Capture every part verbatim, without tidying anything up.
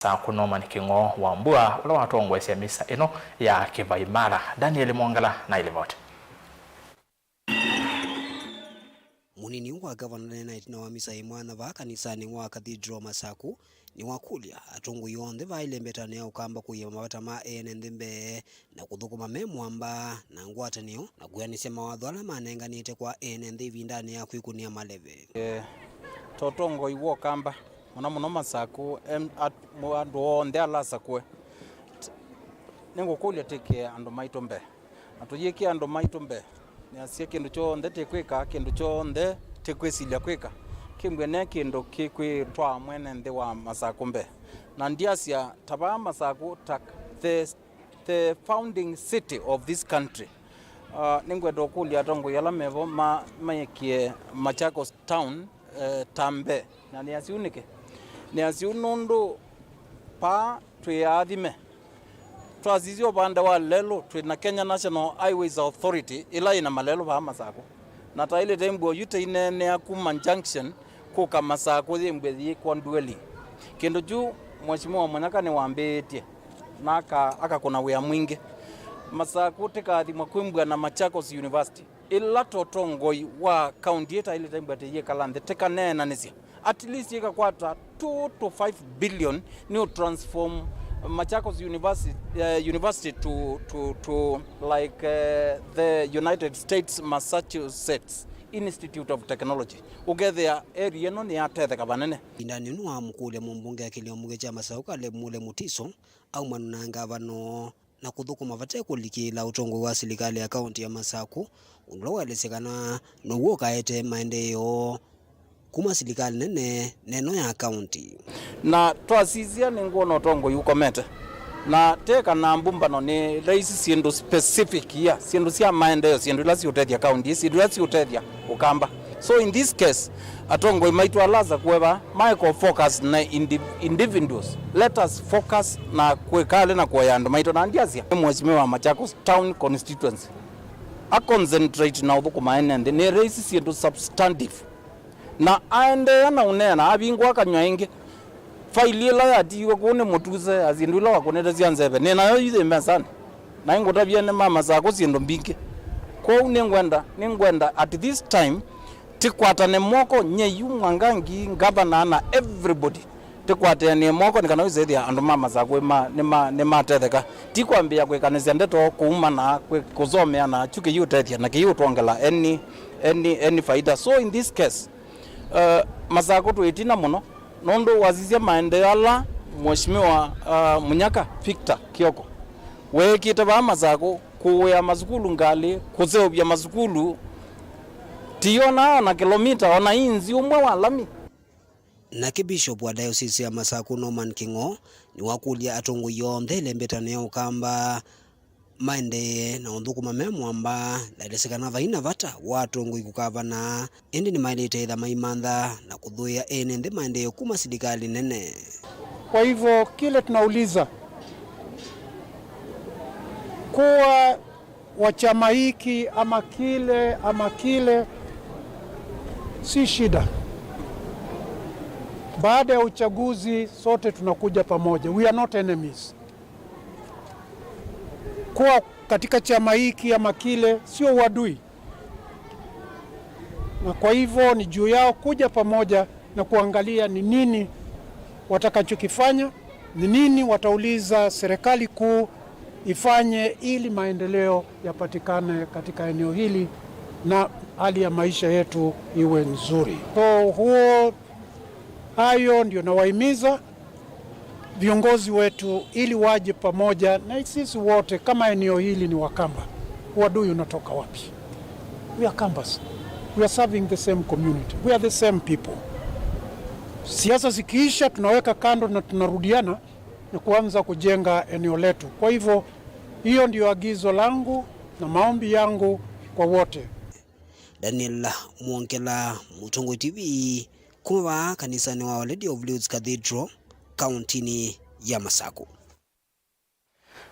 Masakũ Norman Kĩng'oo wa Mbua, ũla watongoesya misa ĩno ya kĩvaimara. Daniel Mwongela na ilivoti. Mũnini wa ngavana nena ĩtina wa misa ĩmwe ana vaa kanisanĩ wa Cathedral Masakũ nĩwakũlya atongoi onthe vaa ĩlembetanĩ ya Ũkamba kũia mavata ma ene nthĩ mbee na kũthũkũma me mwamba na ngwatanĩo na kwĩanĩsya mawatho ala manenganĩte kwa ene nthĩ ĩvindanĩ ya kwĩkũnĩa maleve. Eh, ta ũtongoi wa Ũkamba, mũno mũno Masakũ, em, at-, mũ-, andũ onthe ala asakũe, t-, nĩngũkũlya tĩkĩe andũ maitũ mbee. Na tũyĩkĩa andũ maitũ mbee, nĩasya kĩndũ kyonthe tĩkwĩka, kĩndũ kyonthe tĩkwĩsilya kwĩka, kĩmbwe ne kĩndũ kĩkwĩtwaa mwene nthĩ wa Masakũ mbee. Na ndyasya ta vaa Masakũ, ta the, the founding city of this country. Uh, nĩngwenda ũkũlya atongoi ala mevo ma, maĩkĩe Machakos Town, eh, ta mbee. Na nĩasya ũu nĩkĩ? Nĩasya ũu nũndũ paa twĩ aathime. Twasisya ũvande wa lelũ, twĩ na Kenya National Highways Authority, ĩla yĩ na malelũ vaa Masakũ. Na taĩlĩte mbua yu tĩineenea kuma Junction kũka Masakũ yĩmbwe yĩkwa Ndweli. Kĩndũ kyu Mheshimiwa Munyaka nĩwambĩĩtye, na aka-, akakũna wĩa mwingĩ. Masakũ tĩkaathimwa kwĩmbwa na Machakos University. Ĩla ta ũtongoi wa kaunti ĩtaĩlĩte mbwatĩ yĩkala nthĩ, tĩkaneenanĩsya. At least ĩkakwata two to five billion nĩ ũ transform Machakos University, eh, University to, to, to, like, eh, the United States Massachusetts Institute of Technology. Ũkethĩa area ĩno nĩyatetheka vanene. Ĩvindanĩ nĩwamũkũlya mũmbunge akĩlio mbunge kya Masakũ Caleb Mule Mutiso aumana na ngavana na kũthũkũma vate kũlikĩĩla ũtongoi wa silikalĩ ya kaunti ya Masakũ, ũndũ ũla waelesya kana now'o ũkaete maendeeo kuma silikalĩ nene na ĩno ya kaunti. Na twasisya nĩngwona ũtongoi ũkomete, na teka na mbumbano nĩ raisi syĩndũ specific ya syĩndũ sya maendeeo, syĩndũ ila siũtethya kaunti, syĩndũ ila siũtethya Ũkamba. So in this case, atongoi maitũ ala asakũe vaa maeko focus na indi-, individuals. Let us focus na kwĩkale na kuoya andũ maitũ. Na ndiasya, Mheshimiwa, Machakos Town Constituency a concentrate na ũthũkũma ene nthĩ, nĩ raisi syĩndũ substantive. Na aendeea na ũneena, avingũa akanywa ĩngĩ. Faili ĩla yatiiwe kũu nĩ mũtuse, asyĩndũ ila wakũnĩte sya nzeve, nĩ nayo yu yĩ mesanĩ. Na ĩngũtavya nĩ ma Masakũ syĩndũ mbingĩ. Kwoou nĩngwenda, nĩngwenda at this time, tĩkwatane moko, nye yu Mwangangi, ngavana na everybody. Tĩkwatĩanĩe moko nĩ kana wĩsĩthĩa andũ ma Masakũ ma, nĩma-, nĩmatetheka. Ti kwambĩĩa kwĩkanĩsya ndeto kũuma na kwĩ-, kũsomeana kyu kĩiũtethya na kĩiũtwongela any, any, any faida. So in this case, uh, Masakũ twĩ ĩtina mũno, nũndũ wasisya maendeeo ala Mheshimiwa, uh, Munyaka Victor Kioko weekĩte vaa Masakũ, kũĩa masukulu ngalĩ, kũseũvya masukulu, tiyona ona kĩlomita, ona inzi ũmwe wa lami. Nake Bishop wa Diocese ya Masakũ Norman Kĩng'oo nĩwakũlya atongoi onthe ĩlembetanĩ ya Ũkamba maendee na ũthũkũma me mwamba, na aelesya kana vai na vata wa atongoi kũkavana, ĩndĩ nĩmaĩlĩte ĩtha maimantha na kũthũĩa ene nthĩ maendeeo kuma silikalĩ nene. Kwa hivyo kile tunauliza, kuwa wa chama hiki ama kile ama kile, si shida. Baada ya uchaguzi sote tunakuja pamoja. We are not enemies. Kuwa katika chama hiki ama kile sio uadui. Na kwa hivyo ni juu yao kuja pamoja na kuangalia ni nini watakachokifanya, ni nini watauliza serikali kuu ifanye ili maendeleo yapatikane katika eneo hili na hali ya maisha yetu iwe nzuri. So huo, hayo ndio nawahimiza viongozi wetu ili waje pamoja na sisi wote, kama eneo hili ni Wakamba. Uadui unatoka wapi? We are Kambas. We are serving the same community. We are the same people. Siasa zikiisha, tunaweka kando na tunarudiana na kuanza kujenga eneo letu. Kwa hivyo, hiyo ndio agizo langu na maombi yangu kwa wote. Daniel Mwongela, Mũtongoi T V, kuma vaa kanisanĩ wa Our Lady of Lourdes Cathedral, kauntinĩ ya Masakũ.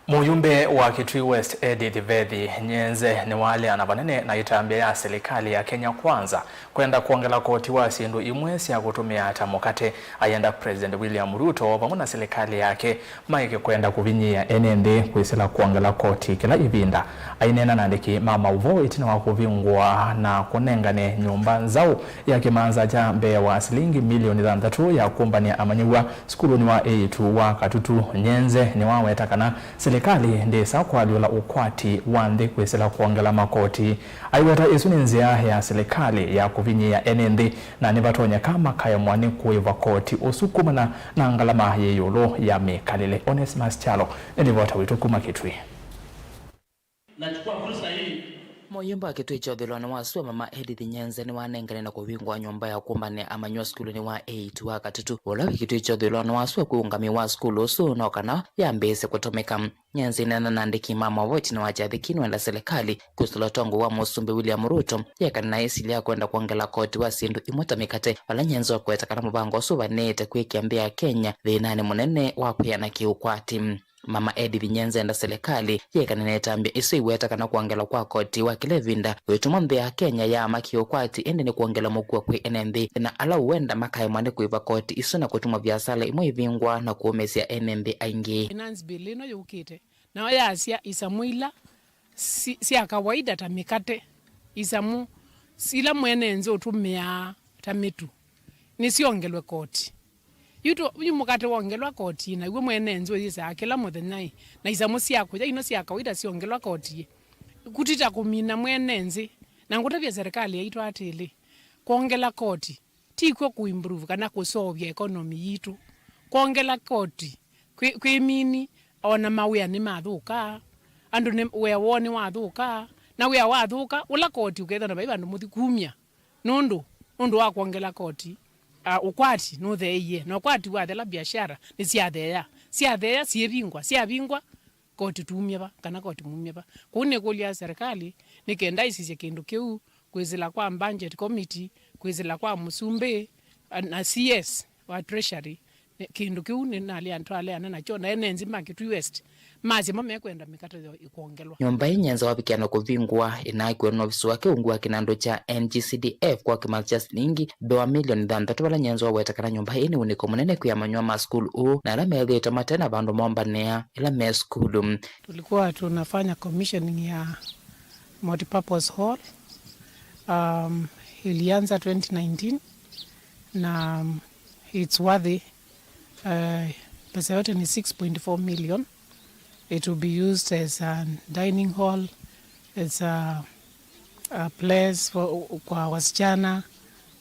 Mũyumbe wa Kitui West, Edith Vethi Nyenze, nĩwaleana vanene na ĩtambya ya silikalĩ ya Kenya Kwanza kwenda kwongela koti wa syĩndũ imwe sya kũtũmĩa ta mũkate. Ayenda President William Ruto vamwe na silikalĩ yake maeke kwenda kũvinyĩĩa ene nthĩ kwĩsĩla kwongela koti kĩla ĩvinda. Aineena na andĩki ma maũvoo ĩtina wa kũvingũa na kũnengane nyũmba nzaũ ya kĩmanza kya mbee wa silingi milioni thanthatũ ya kũmbanĩa amanyĩw'a sukulunĩ wa eĩtu wa Katutu, Nyenze nĩwaweta kana silikalĩ ndĩsa kũalyũla ũkwati wa nthĩ kwĩsĩla kwongela makoti. Aiweta ĩsu nĩ nzĩa ya silikalĩ ya kũvinyĩĩa ene nthĩ, na nĩvatonyeka makaemwa nĩ kũĩva koti ũsu kumana na ngalama yĩ ĩũlũ ya mĩkalĩle. Onesmus Kyalo nĩ livota witũ kuma Kitui. Nachukua fursa hii. Mũyumbe wa Kitui kya ũthũĩlonĩ wa sua, Mama Edith Nyenze, nĩwanengane na kũvingũa nyũmba ya kũmbanĩa amanyĩw'a sukulunĩ wa eĩtu wa Katutu, ũla wĩ Kitui kya ũthũĩlonĩ wa sua kwĩ ũngamĩi wa sukulu ũsu, no kana yambĩĩsye kũtũmĩka. Nyenze aineena na andĩki ma maũvoo ĩtina wa kyathĩ kĩĩ nĩwenda silikalĩ kwĩsĩla ũtongoi wa Mũsumbĩ William Ruto yĩekane na ĩsilya ya kwenda kwongela koti wa syĩndũ imwe ta mĩkate, vala Nyenze akweta kana mũvango ũsu ũvanĩĩte kwĩkĩa nthĩ ya Kenya thĩnanĩ mũnene wa kwĩana kĩũkwati. Mama Edith Nyenze enda silikalĩ yĩekane na ĩtambya ĩsu aiweta kana kwongelwa kwa koti wa kĩla ĩvinda kũitũma nthĩ ya Kenya yaama kĩũkwati, ĩndĩ nĩ kwongela mũkuo kwĩ ene nthĩ, na ala ũenda makaemwa nĩ kũĩva koti isu na kũtuma viasala imwe ivingwa na kũũmĩsya ene nthĩ aingĩ. Finance bill ĩno yũkĩte, nayo yasya isamũ ila si-, sya kawaida ta mĩkate, isamũ ila mwene nthĩ ũtũmĩaa ta mĩtu, nĩsyongelwe koti. Yu tũ-, yu mũkate wongelwa koti, naw'o mwene nthĩ ũyĩsaa kĩla mũthenya-ĩ, na isamũ sya kũya ino sya kawaida syongelwa koti-ĩ, kũtita kũmina mwene nthĩ. Na ngũtavya serikali yaitũ atĩlĩ, kwongela koti ti kw'o kũ improve kana kũseũvya economy yitũ. Kwongela koti kwĩ, kwĩ mini, ona mawĩa nĩmathũkaa, andũ nĩ, wĩa woo nĩwathũkaa, na wĩa wathũka, ũla koti ũkethwa na vai vandũ mũthi kumya. Nũndũ, nũndũ wa kwongela koti, ah, ũkwati nũtheeie, na ũkwati wathela, biashara nĩsyatheea, syatheea, syĩvingwa, syavingwa, koti tumye va, kana koti mumye va? Kũu nĩkũlya serikali nĩ kenda ĩsisye kĩndũ kĩu, kwĩsĩla kwa budget committee, kwĩsĩla kwa mũsumbĩ, ah, na C S wa treasury. Nĩ, kĩndũ kĩu nĩ nalea-, twaleana nakyo, na ene nthĩ ma Kitui West masya mo mekwenda mĩkate yoo ĩkwongelwa. Nyũmba ĩĩ Nyenze wavikĩa na kũvingũa ĩnaakiwe nĩ ovisi wake ungu wa kĩnandũ kya N G C D F kwa kĩmanza kya silingi ndola milioni thanthatũ, vala Nyenze waweta kana nyũmba ĩĩ nĩ wunĩko mũnene kwĩ amanyĩw'a ma sukulu ũũ na ala methĩĩtwe mate na vandũ mombanĩa ĩla me sukulu. Tulikuwa tunafanya commissioning ya multipurpose hall. Um, ilianza twenty nineteen na, um, it's worthy, uh, pesa yote ni six point four million. It will be used as a dining hall, as a, a place for, kwa wasichana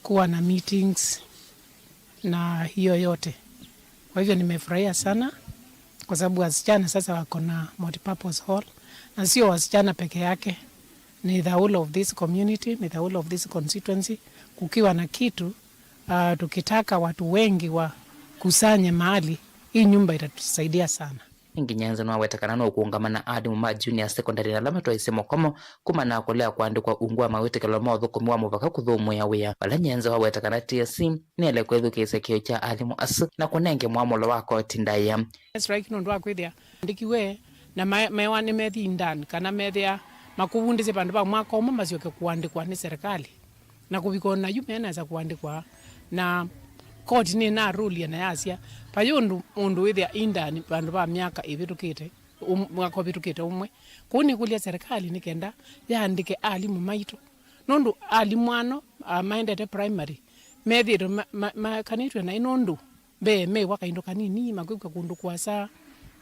kuwa na meetings na hiyo yote. Kwa hivyo nimefurahia sana kwa sababu wasichana sasa wako na multipurpose hall, na sio wasichana peke yake, ni the whole of this community, ni the whole of this constituency. Kukiwa na kitu, ah, tukitaka watu wengi wakusanye mahali, hii nyumba itatusaidia sana. Ĩngĩ Nyenze nĩwaweta kana nũkũũngama na alimũ ma junior secondary na ala matwaĩsye mũkomo kumana na kũlea kũandĩkwa ungu wa mawĩtĩkĩlo ma ũthũkũmi wa mũvaka kũthũmũĩa wĩa, vala Nyenze waweta kana T S C nĩyaĩle kwĩthukĩĩsya kĩĩo kya alimũ asu na kũnenge mwamũlo wa koti ndaĩa. Strike nũndũ wa kwĩthĩa andĩkiwe na ma-, mewa nĩmethi indani kana methĩa makũvundĩsye vandũ va mwaka ũmwe masyoke kũandĩkwa nĩ serikali. Na kũvika o na yu menesa kũandĩkwa, na koti nĩnarũlya na yasya, vai ũndũ mũndũ wĩthĩa indani vandũ va myaka ĩvĩtũkĩte, um-, mwaka ũvĩtũkĩte ũmwe. Kwoou nĩkũlya serikali nĩ kenda yaandĩke alimũ maitũ, nũndũ alimũ ano, ah, maendete primary methĩĩtwe ma-, ma-, makanĩtw'e naĩ, nũndũ mbee meĩwa kaĩndũ kanini, makwĩkw'a kũndũ kũasa,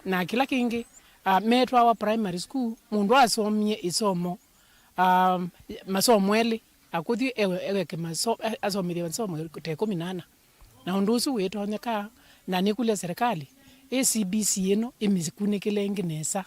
na kĩla kĩngĩ, ah, metwawa primary school, mũndũ asomie ĩsomo, ah, masomo elĩ, akũthi ewe-, eweke maso-, a-, asomethye masomo ta ĩkũmi na ana. Na ũndũ ũsu wĩtonyeka, na nĩkũlya serikali ĩ C B C ĩno ĩmĩkunĩkĩle ĩngĩ nesa,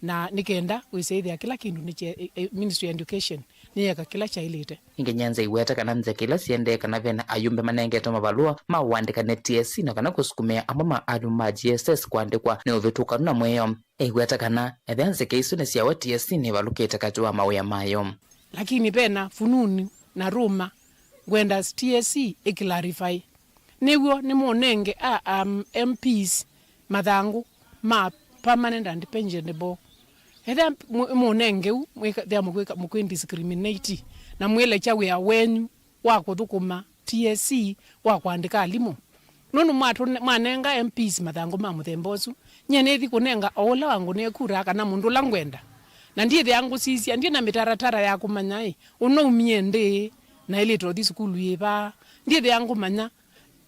na nĩ kenda wĩsĩthĩa kĩla kĩndũ nĩ kye-, e-, e-, Ministry ya Education nĩyeka kĩla kyaĩlĩte. Ĩngĩ Nyenze aiweta kana nzeke ila siendee kana vena ayumbe manengetwe mavalũa ma ũandĩka nĩ T S C na kana kũsukumĩa amwe ma alimũ ma G S S kũandĩkwa nĩ ũvĩtũkanu na mwĩao. Aiweta kana ethĩa nzeke isu nĩsyawa, T S C nĩvalũkĩte katĩ wa mawĩa mayo. Lakini vena fununu na ruma ngwenda T S C ĩclarify. Nĩw'o nĩmũnenge a, um, M Ps mathangũ ma Permanent and pensionable. Ethĩa mũ-, mũnengeu, mwĩka-, thĩa mũkwĩka, mũkwĩ discriminate, na mwĩlekya wĩa wenyu wa kũthũkũma T S C wa kũandĩka alimũ. Nũndũ mwatũne-, mwanenga M Ps mathangũ ma mũthemba ũsu, nyie nĩthi kũnenga o ũla wangũnĩe kura kana mũndũ ũla ngwenda. Na ndyĩthĩa ngũsisya, ndyĩ na mĩtaratara ya kũmanya ĩ, ũnaumie ndĩĩ, na ĩlĩte ũthi sukulu yĩva. Ndyĩthĩa ngũmanya,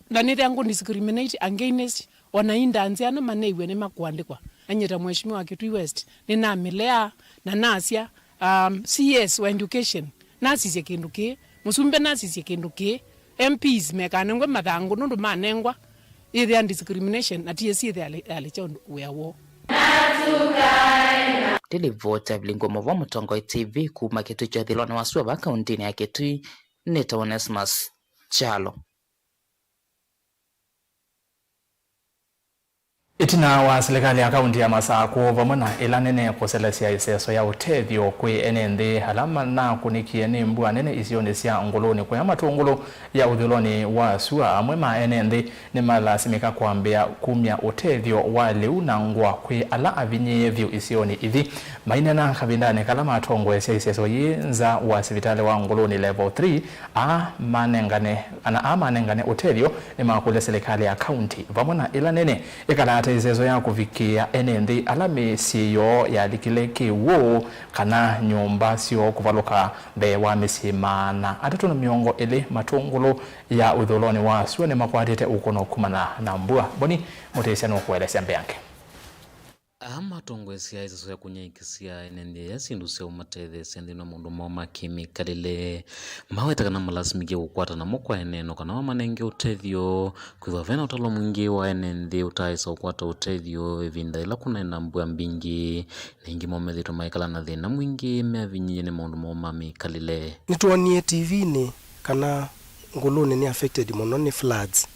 na nĩthĩa ngũ discriminate against ona indanzi ana maneiwe nĩmakũandĩkwa. Anyie ta Mheshimiwa Kitui West, nĩnamĩlea, na nasya, um, C S wa education nasisye kĩndũ kĩĩ, mũsumbĩ nasisye kĩndũ kĩĩ, M Ps mekanengwe mathangũ nũndũ manengwa, yĩthĩa discrimination, na T S C yĩthĩa yalĩ-, yalĩkya ũndũ wĩa woo. Nĩ livoti ya Vilingwa Mova, Mũtongoi T V, kuma Kitui kya ũthũĩlonĩ wa sua va kaũntĩnĩ ya Kitui, nĩtawa Onesmus Kyalo. Ĩtina wa silikalĩ ya kaunti ya Masakũ vamwe na ĩla nene kũselesya ĩseso ya ũtethyo kwĩ ene nthĩ ala manakũnĩkie nĩ mbua nene isionĩ sya Ngũlũnĩ kũya Matũngũlũ ya ũthũĩlonĩ wa sua, amwe ma ene nthĩ nĩmalasimĩka kwambĩa kumya ũtethyo wa lĩu na ngũa kwĩ ala avinyĩĩe vyũ isionĩ ithi. Maineena kavindanĩ kala matongoesya ĩseso yĩĩ nza wa sivitalĩ wa Ngũlũnĩ Level three, aa manengane, ana aa manengane ũtethyo nĩmakũlya silikalĩ ya kaunti vamwe na ĩla nene ĩkalata ĩseso ya kũvikĩĩa ene nthĩ ala mĩsyĩ yoo yalikile kĩw'ũ kana nyũmba syoo kũvalũka mbee wa mĩsyĩ maana atatũ na mĩongo ĩlĩ Matũngũlũ ya ũthũĩlonĩ wa sua nĩmakwatĩte ũkũno kumana na mbua. Boni Mũtĩsya nũkũelesya mbeange. Aa matongoesya ĩseso ya kũnyaĩĩkĩsya ene nthĩ aya syĩndũ sya ũmatetheesya nthĩnĩ wa maũndũ moo ma kĩmĩkalĩle. Maweta kana malasimĩkie kũkwata namo kwa ene no kana mamanenge ũtethyo. Kwĩthwa ve na ũtalo mwingĩ wa ene nthĩ ũtaaĩsa kũkwata ũtethyo ĩvinda yĩla kũnaĩ na mbua mbingĩ. Na ĩngĩ moo methĩĩtwe maikala na thĩna mwingĩ meavinyĩĩe nĩ maũndũ moo ma mĩkalĩle. Nĩtwonie T V-nĩ kana Ngũlũnĩ nĩ affected mũno nĩ floods,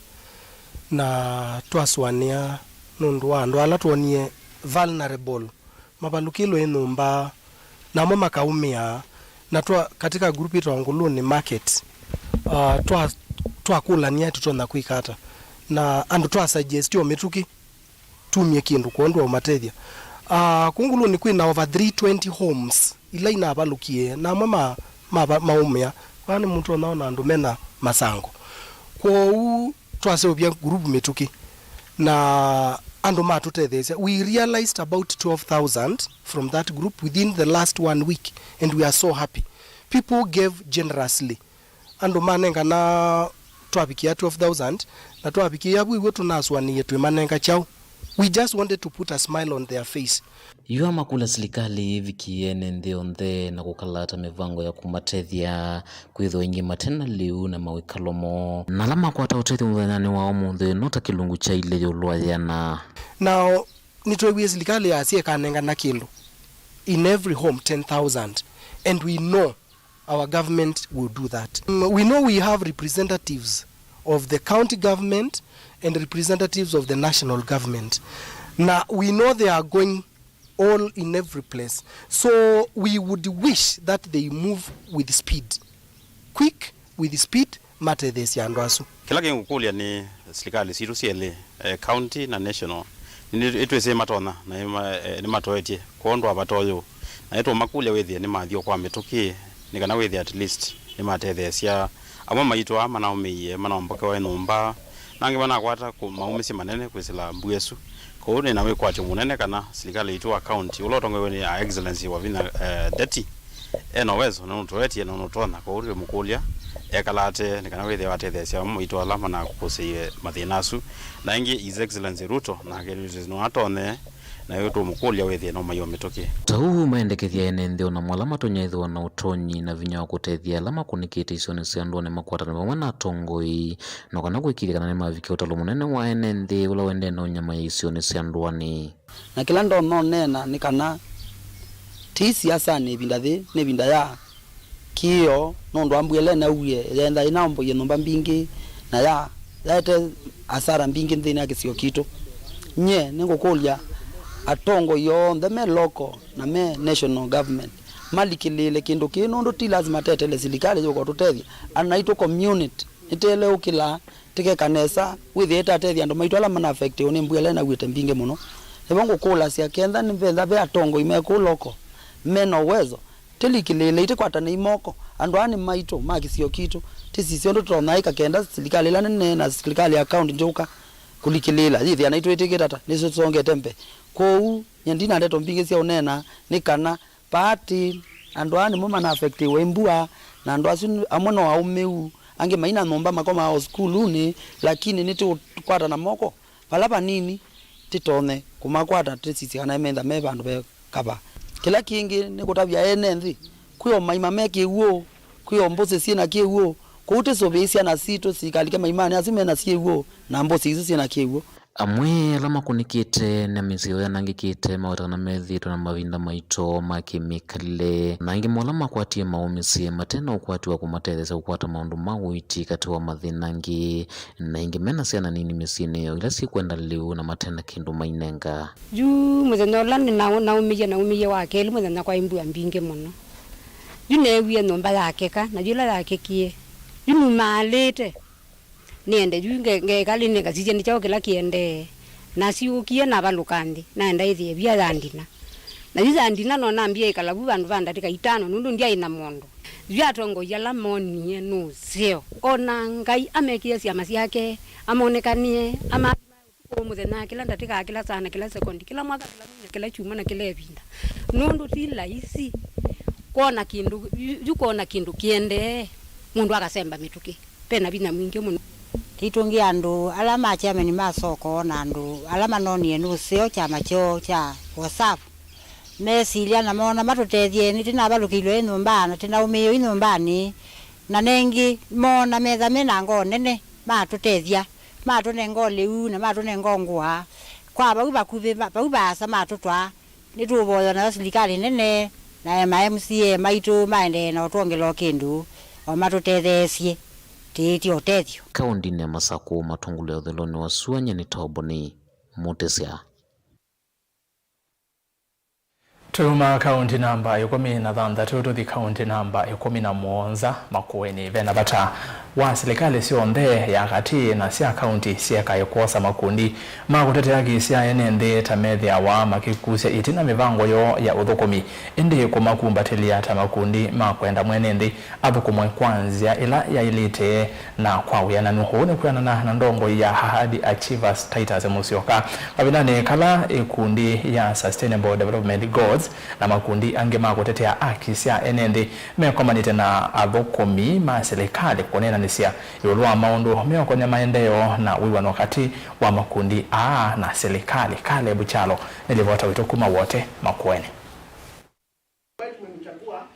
na twasũanĩa nũndũ wa andũ ala twonie vulnerable, mavalũkĩlwe nĩ nyũmba, na amwe makaũmĩa, na twa, katika group ĩtawa Ngũlũnĩ Market, uh, twa, twakũlany'a tũtonya kwĩka ata, na andũ twa suggest o mĩtũkĩ tumie kĩndũ kwondũ wa ũmatethya. Uh, kũ Ngũlũnĩ kwĩ na over three twenty homes ila inavalũkie, na amwe ma, ma, maũmĩa. Vaa nĩmũtonya ona andũ mena masango. Kwoou twaseũvya group mĩtũkĩ, na andũ matũtetheesya. We realized about twelve thousand from that group within the last one week, and we are so happy. People gave generously. Andũ manengana twavikĩa twelve thousand, na twavikĩa vu iw'o tũnasũanĩie twĩmanenga kyaũ. We just wanted to put a smile on their face. Yu amakũlya silikalĩ ĩvikĩe ene nthĩ onthe na kũkalata mĩvango ya kũmatethya, kwĩthwa ĩngĩ mate na lĩu na mawĩkalo moo. Na ala makwata ũtethyo mũthenyanĩ wa ũmũnthĩ no ta kĩlungu kya ilĩ ĩũlũ wa yĩana. Now, nĩtweewie silikalĩ yasya ĩkanengana kĩndũ in every home ten thousand, and we know our government will do that. Mm, we know we have representatives of the county government and representatives of the national government. Na we know they are going all in every place. So we would wish that they move with speed, quick, with speed, matetheesye andũ asu. Kĩla kĩngũkũlya nĩ silikalĩ sitũ syelĩ, eh, county na national, nĩ, nĩtwĩsĩ matonya na nĩma-, eh, nĩmatoetye kwondũ wa vata ũyũ, na nĩtũũmakũlya wĩthĩe nĩmathi o kwa mĩtũkĩ, nĩ kana wĩthĩe at least nĩmatetheesya amwe maitũ aa manaũmĩie, manaombokewa nyũmba, na angĩ manakwata kũ-, maũmĩsye manene kwĩsĩla mbua ĩsu. Kwoou nĩ na wĩkwatyo mũnene kana silikalĩ yitũ wa county ũla ũtongoew'e nĩ Her Excellency Wavinya, eh, Ndeti, e na ũwezo, na nũtũetie, na nũtonya. Kwoou twĩmũkũlya ekala ate nĩ kana wĩthĩe watetheesya amwe maitũ ala manakũsĩie mathĩna asu. Na ĩngĩ His Excellency Ruto nake nĩwĩsĩ no atonye, na yu tũmũkũlya wĩthĩe no maiwa mĩtũkĩ. Ta ũu maendekethya ene nthĩ o namo ala matonya ĩthĩwa na ũtonyi na vinya wa kũtethya ala makũnĩkĩte isionĩ sya ndũanĩ makwatane vamwe na atongoi, no kana kũĩkĩĩthya kana nĩmavikĩa ũtalo mũnene wa ene nthĩ ũla ũendee na ũnyamai isionĩ sya ndũanĩ. Na kĩla ndonya ũneena nĩ kana ti siasanĩ ĩvinda yĩĩ, nĩ ĩvinda ya kĩĩo, nũndũ wa mbua ĩla ĩnauwie, yeenda ĩnaomboie nyũmba mbingĩ, na ya, yaete asara mbingĩ nthĩnĩ wa kĩsio kitũ. Nyie nĩngũkũlya atongoi onthe me local na me national government malikĩlĩĩle kĩndũ kĩĩ, nũndũ ti lasima tetele silikalĩ yũka ũtũtethya. Anaitũ community nĩtele ũkĩlaa tĩkeka nesa, wĩthĩe tatethya andũ maitũ ala mana affectiwe nĩ mbua ĩla ĩnauĩte mbingĩ mũno. Nĩvo ngũkũlasya, kenda nĩvenda ve atongoi me kũu loko me na ũwezo, tĩlikĩlĩĩle, ĩtĩkwatanei moko. Andũ aa nĩ maitũ, ma kĩsio kitũ. Tĩsisye ũndũ tũtonya ĩka kenda silikalĩ ĩla nene na silikalĩ ya kaunti ndyũka kũlikĩlĩĩla, yĩthĩa naitũ ĩtĩkĩta ta nĩsyo tũsongete mbee. Kwoou, nyie ndina ndeto mbingĩ sya ũneena, nĩ kana paati andũ aa nĩmo mana affectiwe mbua, na andũ asu amwe no aũmĩu, angĩ maina nyũmba makomaa o sukulunĩ, lakini nĩtũkwatana moko vala vanini, tĩtonye kũmakwata, tĩsisye kana metha me vandũ ve kava. Kĩla kĩngĩ nĩ kũtavya ene nthĩ, kwĩ o maima me kĩw'ũ, kwĩ o mbũsĩ syĩ na kĩw'ũ, kũu tĩsũvĩĩsya na sitũ sikalike maimanĩ asu me na syĩw'ũ na mbũsĩ isu syĩ na kĩw'ũ. Amwe ala makũnĩkĩte na mĩsyĩ ĩyanangĩkĩte maweta kana methĩĩtwe na mavinda maito ma kĩmĩkalĩle, na angĩ mo ala makwatie maũmĩsye mate na ũkwati wa kũmatetheesya kũkwata maũndũ ma ũiiti katĩ wa mathĩna angĩ, na aingĩ me na syana nini mĩsyĩnĩ yoo ila syĩkwenda lĩu na mate na kĩndũ mainenga. Yu mũthenya ũla nĩ-, naũmĩie, naũmĩie wa kelĩ mũthenya kwaĩ mbua mbingĩ mũno. Yu neewie nyũmba yakeka, na yu ĩla yakekie, yu numaalĩte. Nĩende yu nge-, ngekalĩnĩ ngasisya nĩ kyaũ kĩla kĩendee. Nasyũkie navalũka nthĩ, naenda ĩthĩa ĩvia yandina. Na yu yandina no nambie ĩkala vu vandũ va ndatĩka itano nũndũ ndyaĩ na mũndũ. Yu atongoi ala moonie nũseo. O na Ngai amekĩe syama syake, amonekanie, ama ũtukũ, mũthenya, kĩla ndatĩka, kĩla saa, na kĩla sekondi, kĩla mwaka, kĩla mwei, na kĩla kyumwa, na kĩla ĩvinda. Nũndũ ti laisi kwona kĩndũ, yu, yu kwona kĩndũ kĩendee, mũndũ akasemba mĩtũkĩ. Ve na vinya mwingĩ mũno. Tũitũngĩa andũ ala ma chairman ma soko na andũ ala manonie nũseo kyama kyoo kya WhatsApp, mesilya na moona matũtethye. Nĩtĩnavalũkĩilwe ĩ nyũmba na tĩnaũmĩĩwe ĩ nyũmbanĩ, na nengĩ moona metha me na ngoo nene, matũtethya, matũnenga ũlĩu na matũnenga ngũa. Kwa vau vakuvĩ, va-, vau vaasa matũtwaa, nĩtũũvoya nayo silikalĩ nene na ma M C A maitũ maendee na ũtwongela o kĩndũ, o matũtetheesye, tĩĩtye ũtethyo. Kaũndĩnĩ ya Masakũ, matũngũlũ ya ũthelonĩ wa sua, nyie nĩ Toboni Mũtĩsya. Tuma kaũntĩ namba ĩkũmi na thanthatũ tũthi kaũntĩ namba ĩkũmi na mũonza, Makueni. Ve na vata wa silikalĩ syonthe ya katĩ na sya kaũntĩ syekae kwosa makundi ma kũtetea haki sya ene nthĩ ta methĩawa makĩkusya ĩtina mĩvango yoo ya ũthũkũmi, ĩndĩ kũmakumbatĩlya ta makundi ma kwenda mwene nthĩ athũkũmwe kwa nzĩa ĩla yaĩlĩte na kwa wĩananu. Ũu nĩ kwĩanana na ndongoi ya Ahadi Achievers Titus Musyoka kavindanĩ kala ĩkundi ya Sustainable Development Goals na makundi angĩ ma kũtetea haki sya ene nthĩ mekomanĩte na athũkũmi ma silikalĩ kũneenanĩsya ĩũlũ wa maũndũ meũkonya maendeeo na wĩw'ano katĩ wa makundi aa na silikalĩ. Caleb Kyalo nĩ livota witũ kuma Wote, Makueni.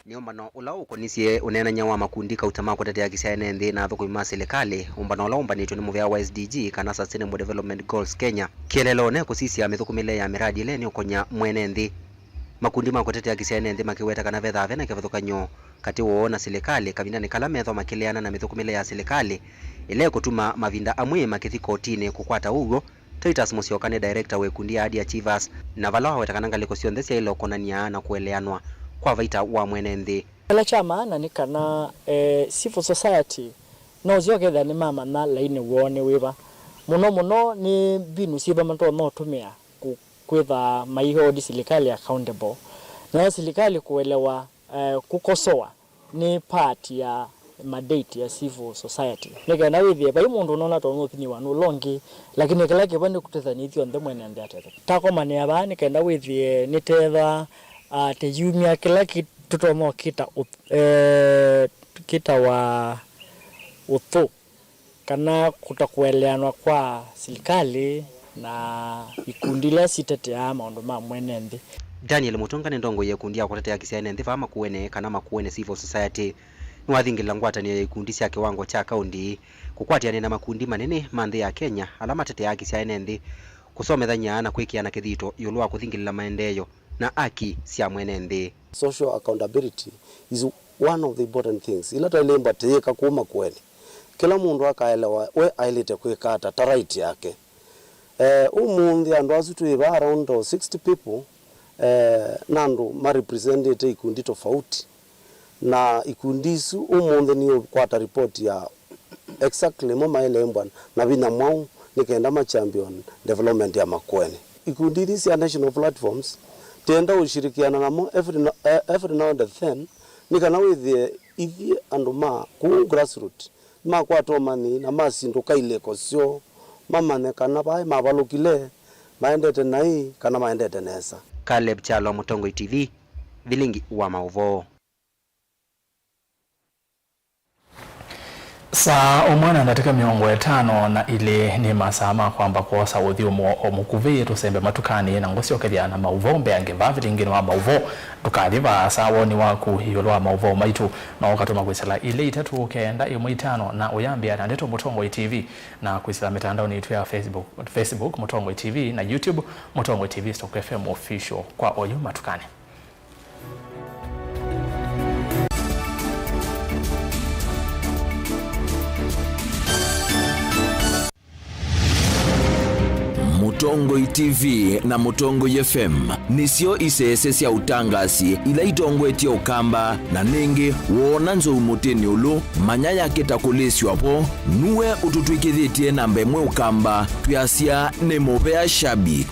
Nĩ ũmbano ũla ũkonisye ũneenany'a wa makundi kauta ma kũtetea haki sya ene nthĩ na athũkũmi ma silikalĩ, ũmbano ũla ũmbanĩtw'e nĩ mũvea wa S D G kana Sustainable Development Goals Kenya. Kĩeleelo, ne kũsisya mĩthũkũmĩle ya mĩradi ĩla ĩnĩũkonya mwene nthĩ. Makundi ma kũtetea haki sya ene nthĩ makĩweta kana vethaa ve na kĩvathũkany'o katĩ woo na silikalĩ kavindanĩ kala methwa makĩleana na mĩthũkũmĩle ya silikalĩ ĩla ĩkũtuma mavinda amwe makĩthi kotinĩ kũkwata ũw'o. Titus Musyoka nĩ director wa ĩkundi ya Ahadi Achievers, na vala waweta kana ngalĩko syonthe syaĩle ũkonany'a na kũeleanwa kwa vaita wa mwene nthĩ. Kĩla kya maana nĩ kana, eh, civil society no ũseo kethĩa nĩmamanya lainĩ woo nĩ wĩva. Mũno mũno nĩ mbinu syĩva matonya ũtũmĩa kũ-, kwĩtha mai hold silikalĩ accountable. Nayo silikalĩ kũelewa, eh, kũkosoa nĩ part ya mandate ya civil society. Nĩ kenda wĩthĩe vai mũndũ ũnona tonya ũvinyĩwa nĩ ũla ũngĩ, lakini kĩla kĩva nĩ kũtethya nĩ ithyonthe mwene nthĩ atetheka. Takomanĩa vaa nĩ kenda wĩthĩe nĩtetha, ah, tĩyumya kĩla kĩ-, tũtonya ũkĩta ũth-, eh, kĩtawa ũthũ, kana kũta kũeleanwa kwa silikalĩ na ikundi ila siteteaa maũndũ ma mwene nthĩ. Daniel Mutunga nĩ ndongoi ya ĩkundi ya kũtetea haki sya ene nthĩ vaa Makueni, kana Makueni Civil Society. Nĩwathingĩlĩla ngwatanĩo ya ikundi sya kĩwango kya kaũnti kũkwatĩanĩa na makundi manene ma nthĩ ya Kenya ala mateteaa haki sya ene nthĩ, kũsomethany'a na kwĩkĩana kĩthito ĩũlũ wa kũthingĩlĩla maendeeo na haki sya mwene nthĩ. Social accountability is one of the important things ila twaĩlĩmba tĩyĩka kũu Makueni. Kĩla mũndũ akaelewa we aĩlĩte kwĩka ata ta right yake. Eh, ũmũnthĩ andũ asu twĩ vaa around sixty people, eh, na andũ ma representĩte ikundi tofauti. Na ikundi isu ũmũnthĩ nĩũkwata report ya exactly mo maĩlembwa na vinya mwaũ nĩ kenda ma champion development ya Makueni. Ikundi ithi sya national platforms, tienda ũshirikiana namo every, no- eh, every now and then, nĩ kana wĩthĩe ithyĩ andũ ma kũu grassroot makwata ũmanyi na masindũka ilĩko syoo, mamanye kana vaĩ mavalũkile, maendete naĩ kana maendete nesa. Caleb Kyalo, Mũtongoi T V, Vilingi wa Maũvoo. Saa ũmwe na ndatĩka mĩongo ĩtano na ilĩ nĩ masaa ma kwamba kwosa ũthyũmũo o mũkuvĩ tũsembe matukanĩ na ngũsyokethya na maũvoo mbeange vaa vilingĩnĩ wa maũvoo. Ndũkathi vaasa woni waku ĩũlũ wa maũvoo maitũ, no ũkatũma kwĩsĩla ilĩ itatũ kenda ĩmwe itano na ũyambĩa na ndeto Mũtongoi T V, na kwĩsĩla mĩtandaonĩ itũ ya Facebook, Facebook Mũtongoi T V, na YouTube Mũtongoi T V stroke F M Official kwa oyu matukanĩ. Mũtongoi T V na Mũtongoi F M nĩsyo isese sya ũtangasi ila itongoetye Ũkamba, na nĩngĩ woona nzou mũtĩnĩ ũlũ, manya yakĩta kũlĩsw'a vo, nuwe ũtũtw'ĩkĩthĩtye namba ĩmwe Ũkamba, twĩasya nĩ mũvea shabik.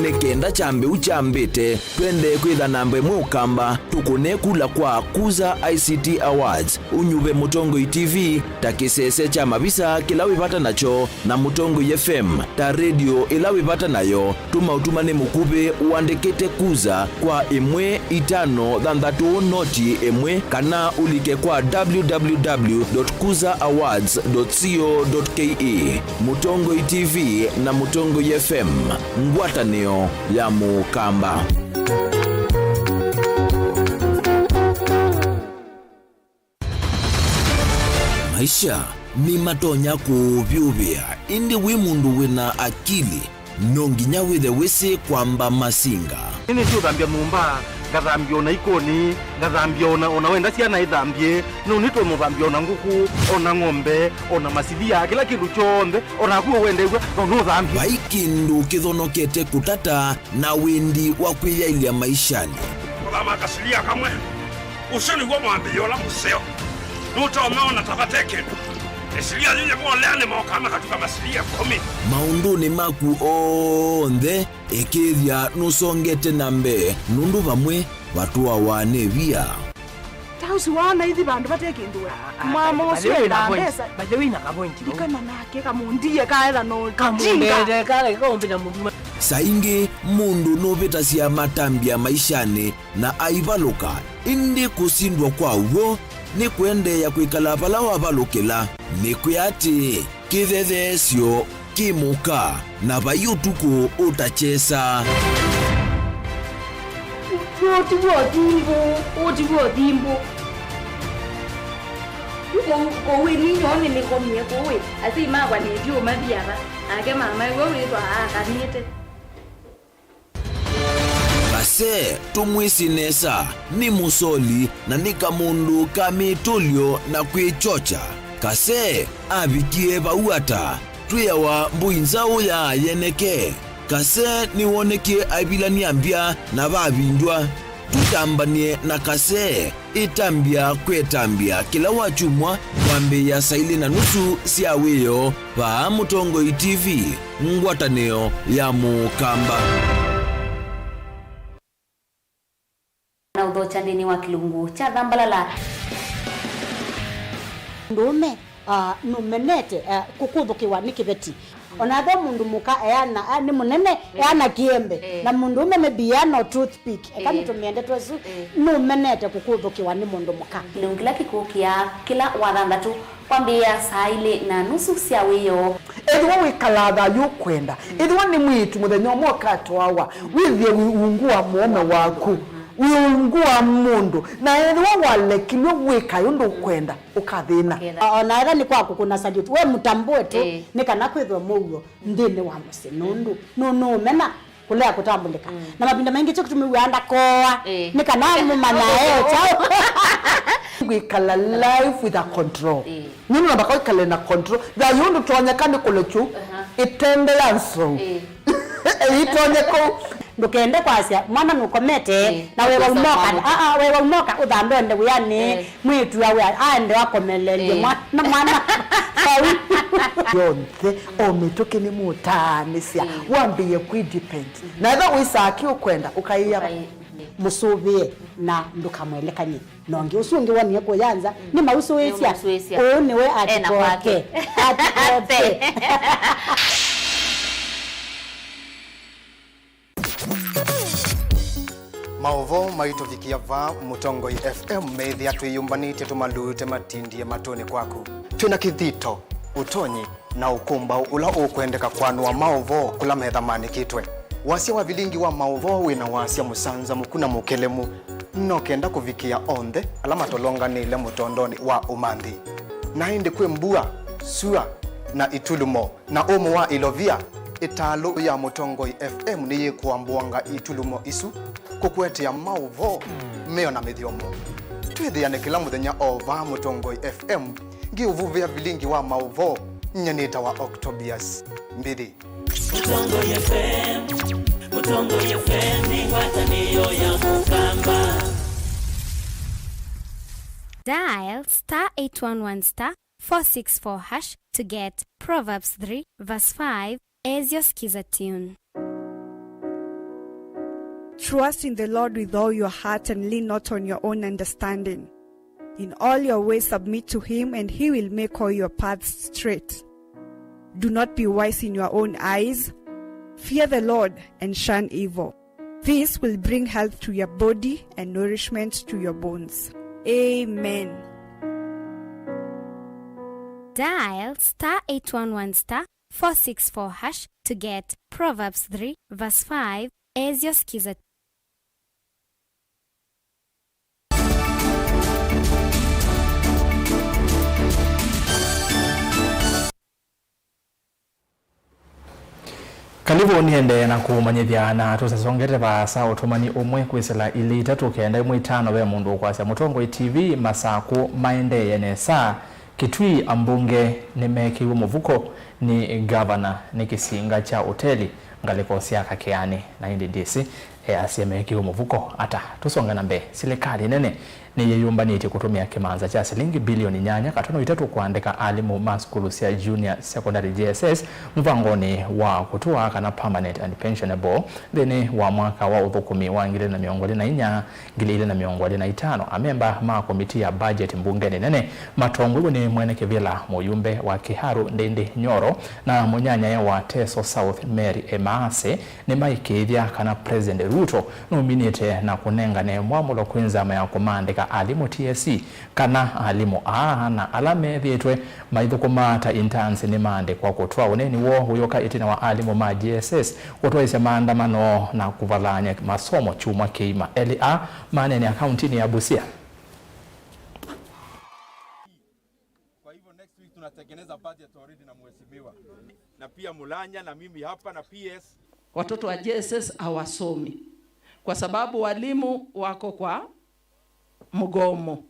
Nĩ kenda kyambĩu kyambĩte, twendee kwĩtha namba ĩmwe Ũkamba, tũkũne kula kwa Kuza I C T Awards, ũnyuve Mũtongoi T V ta kĩsese kya mavisa kĩla wĩ vata nakyo, na Mũtongoi F M ta redio ĩla wĩ vata nayo. Tũma ũtumani mũkuvĩ ũandĩkĩte Kuza kwa ĩmwe itano thanthatũ noti ĩmwe, kana ũlike kwa W W W dot kuza awards dot co dot K E. Mũtongoi T V na Mũtongoi F M, ngwatanĩo ya Mũkamba. Maisha nĩmatonya kũũvyũvĩa, ĩndĩ wĩ mũndũ wĩna akili, no nginya wĩthe wĩsĩ kwamba masinga. Nĩnĩsĩ ũthambya nyũmba, ngathambya ona ikoni, ngathambya ona, ona wenda syana ithambye, no nĩtwe mũthambya ona ngũkũ, ona ng'ombe, ona masilia, kĩla kĩndũ kyonthe, ona naku ũwendeew'a, no nũthambye. Vai kĩndũ kĩthonokete kũtata na wendi wa kwĩyaĩlya maishanĩ. Kũthama kasilia kamwe, ũsu nĩw'o mwambĩĩo ũla mũseo. Nũtonya ona ta vate kĩndũ. Ĩsilia yĩyĩ moleanĩ mokaa makatuka masilia ĩkũmi. Maũndũnĩ maku onthe, ĩkĩĩthya nũsongete na mbee, nũndũ vamwe vatũawa nĩ via. Ta ũsu waona ithi vandũ vate kĩndũ we. Ah, ah, mwamo by the ũsu way, wĩna endaa point. Mbesa. By the way, wĩna ka point, no? Ndikana nake kamũndie kaetha no kamũndete jinga. Kala kaumbĩta mũndũ. Saa ingĩ mũndũ nũvĩtasya matambya maishanĩ na aivalũka, ĩndĩ kũsindwa kwa w'o nĩ kũendeea kwĩkala vala wavalũkĩla. Nĩkwĩa atĩ, kĩthetheesyo kĩ mũka, na vai ũtukũ ũtakyesa. Ũũ ti w'o thimbũ, ũũ ti w'o thimbũ. Yu kũu, kũu ĩ ninyoo nĩnĩkomie kũu ĩ, asyai makwa nĩtyu ũmathi ava, nake mama ĩw'o wĩthwa aakanĩte. Kase, tũmwĩsĩ nesa, nĩ mũsoli na nĩ kamũndũ ka mĩtũlyo na kwĩkyokya. Kase avikie vau ata? Twĩawa mbũi nzaũ ya yeneke. Kase nĩwonekie aivilany'a mbya na vavindwa. Tũtambany'e na Kase. Ĩtambya kwĩ ĩtambya kĩla wakyumwa kwambĩĩa saa ilĩ na nusu sya wĩoo vaa Mũtongoi T V, ngwatanĩo ya Mũkamba. Na ũthokya nthĩnĩ wa kĩlungu kya Thambalala. Mũndũũme, ah, nũmenete, ah, kũkũthũkĩwa nĩ kĩveti. Ona ethĩwa mũndũ mũka eana, a, nĩ mũnene, eh, eana kĩembe, eh, na mũndũũme maybe eana o toothpick, eka, eh, nĩtũmĩe ndeto ĩsu, eh, nũmenete kũkũthũkĩwa nĩ mũndũ mũka. Kĩlungu kĩla kĩkũkĩa kĩla wathanthatũ kwambĩĩa saa ilĩ na nusu sya wĩoo. Ethĩwa wĩkalaa thayũ ũkwenda, mm, ethĩwa nĩ mwĩĩtu mũthenya ũmwe ũkatwawa, mm, wĩthĩe wĩ ungu wa mũũme waku, mm, wĩ ungu wa mũndũ, na ethĩwa walekilwe wĩkae ũndũ ũkwenda, ũkathĩna. Ũketha. O-, ona etha nĩ kwa kũkũna salute, we mũtambũe tu, ĩĩ, nĩ kana kwĩthwe mũuo nthĩnĩ wa mũsyĩ, nũndũ nũ-, nũũmena kũlea kũtambũlĩka. Mm. Na mavinda maingĩ kyo kĩtumi wĩaa ndakoa, ĩĩ, nĩ kana mũmanya e kyaũ. Kwĩkala life with a control. Ĩĩ. Nũndũ namba kwĩkale na control. Thayũ ndũtonyeka nĩ kũlekyu, aha, ĩtende ya nzou. Ĩĩ. Ĩitonye kũu. Ndũkende kwasya mwana nũkomete, ĩĩ, na wewa ũmũka, aa, wewa ũmũka ũthambe ũende wĩanĩ, ĩĩ, mwĩĩtu awe aende akomelelye, ĩĩ, mwana, mwana vau. Yonthe, o mĩtũkĩ nĩmũtaanĩsya, ĩĩ, wambĩĩe kwĩ depend. Na ethĩwa wĩsaa kĩ ũkwenda, ũkaĩa, ũkaĩ-, ĩĩ, mũsũvĩe na ndũkamwelekany'e. Na ũngĩ ũsu ũngĩ wonie kũya nza, mm, nĩmausũĩsya. Nĩmausũĩsya. Ũũ nĩwe ena kwake. Atikoke. Atikoke. Maũvoo maitũvikĩa vaa Mũtongoi F M, meĩthĩa twĩyũmbanĩtye tũmalute matindie matũnĩ kwaku. Twĩ na kĩthito, ũtonyi, na ũkũmbaũ ũla ũkwendeka kwanũa maũvoo kũla metha maandĩkĩtwe. Wasya wa vilingi wa maũvoo wĩ na wasya mũsanzamũku na mũkelemu, no kenda kũvikĩa onthe ala matolonganĩle mũtondonĩ wa ũmanthi. Na ĩndĩ kwĩ mbua, sua, na itulumo, na ũmũ wa ilovia, ĩtalũ ya Mũtongoi F M nĩyĩkũambũanga itulumo isu kũkũetea maũvoo meyo na mĩthyomo. Twĩthĩane kĩla mũthenya o vaa Mũtongoi F M, ngĩũvuvĩa vilingi wa maũvoo, nyie nĩtawa Octobius Mbithi. Mũtongoi F M, Mũtongoi F M nĩ ngwatanĩo ya Mũkamba. Dial star eight one one star four six four hash to get Proverbs three verse five as your Skiza tune. Trust in the Lord with all your heart and lean not on your own understanding. In all your ways submit to him, and he will make all your paths straight. Do not be wise in your own eyes. Fear the Lord and shun evil. This will bring health to your body and nourishment to your bones. Amen. Dial star eight one one star four six four hash to get Proverbs three verse five as your Skiza. Kalivu nĩendee na kũmanyĩthya na tũsasongete vaasa ũtũmani ũmwe kwĩsĩla ilĩ itatũ kenda ĩmwe itano ve mũndũ ũkwasya Mũtongoi T V Masakũ maendeeye nesa. Kitui ambunge nĩmeekĩiwe mũvuko nĩ ngavana nĩ kĩsinga kya ũteli ngalĩko sya Kakeani, na ĩndĩ ndĩsĩ easya meekĩiwe mũvuko ata. Tũsonge na mbee, silikalĩ nene nĩyĩyũmbanĩtye kũtũmĩa kĩmanza kya silingi bilioni nyanya katono itatũ kũandĩka alimũ ma sukulu sya junior secondary, J S S, mũvangonĩ wa kũtũa kana permanent and pensionable nthĩnĩ wa mwaka wa ũthũkũmi wa ngili ilĩ na mĩongo ĩlĩ na inya, ngili ilĩ na mĩongo ĩlĩ na itano. Amemba ma komiti ya budget mbungenĩ nene matongoew'e nĩ mwene kĩvĩla mũyumbe wa Kiharu Ndindi Nyoro na mũnyanyae wa Teso South Mary Emaase nĩmaĩkĩĩthya kana President Ruto nũminĩte na kũnengane mwamũlo kwĩ nzama ya kũmaandĩka alimũ T S C, kana alimũ aa na ala methĩĩtwe maithũkũma ta interns nĩmaandĩkwa kũtw'a ũneeni woo ũyũka ĩtina wa alimũ ma J S S kũtwaĩsya maandamano na kũvalany'a masomo kyumwa kĩima. Elĩ aa maneenea kauntinĩ ya Busia. Kwa hivyo next week tunatengeneza budget already na mheshimiwa. Na pia Mulanya na mimi hapa na P S. Watoto wa J S S hawasomi kwa sababu walimu wako kwa mgomo,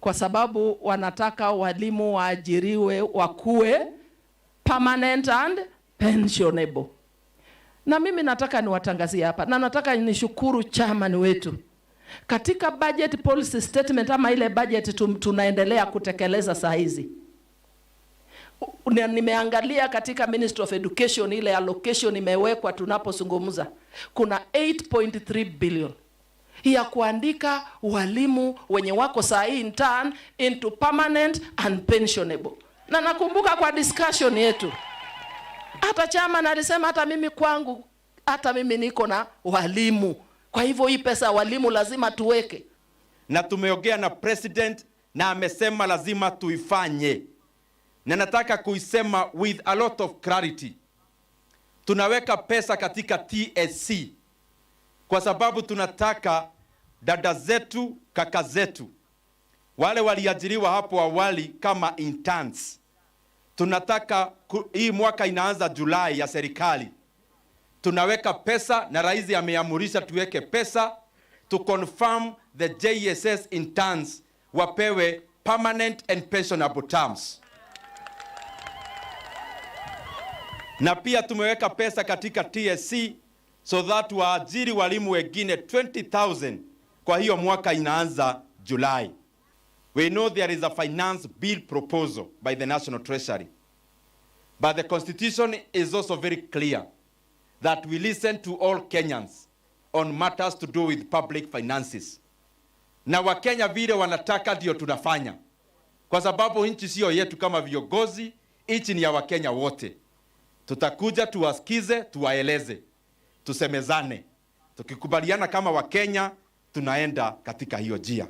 kwa sababu wanataka walimu waajiriwe wakuwe permanent and pensionable. Na mimi nataka niwatangazie hapa, na nataka nishukuru chairman wetu. Katika budget policy statement ama ile budget tum-, tunaendelea kutekeleza saa hizi, na nimeangalia katika Ministry of Education, ile allocation imewekwa tunapozungumza, kuna eight point three billion ya kuandika walimu wenye wako saa hii intern into permanent and pensionable. Na nakumbuka kwa discussion yetu, hata chairman alisema, hata mimi kwangu, hata mimi niko na walimu. Kwa hivyo hii pesa ya walimu lazima tuweke. Na tumeongea na president na amesema lazima tuifanye. Na nataka kuisema with a lot of clarity. Tunaweka pesa katika T S C kwa sababu tunataka dada zetu, kaka zetu, wale waliajiriwa hapo awali kama interns, tunataka ku-, hii mwaka inaanza Julai ya serikali, tunaweka pesa na rais ameamurisha tuweke pesa to confirm the J S S interns wapewe permanent and pensionable terms. Na pia tumeweka pesa katika T S C so that waajiri walimu wengine twenty thousand kwa hiyo mwaka inaanza July. We know there is a finance bill proposal by the National Treasury. But the constitution is also very clear that we listen to all Kenyans on matters to do with public finances. Na Wakenya vile wanataka ndio tunafanya. Kwa sababu nchi sio yetu kama viongozi, nchi ni ya Wakenya wote. Tutakuja tuwasikize, tuwaeleze, tusemezane. Tukikubaliana kama Wakenya, tunaenda katika hiyo njia.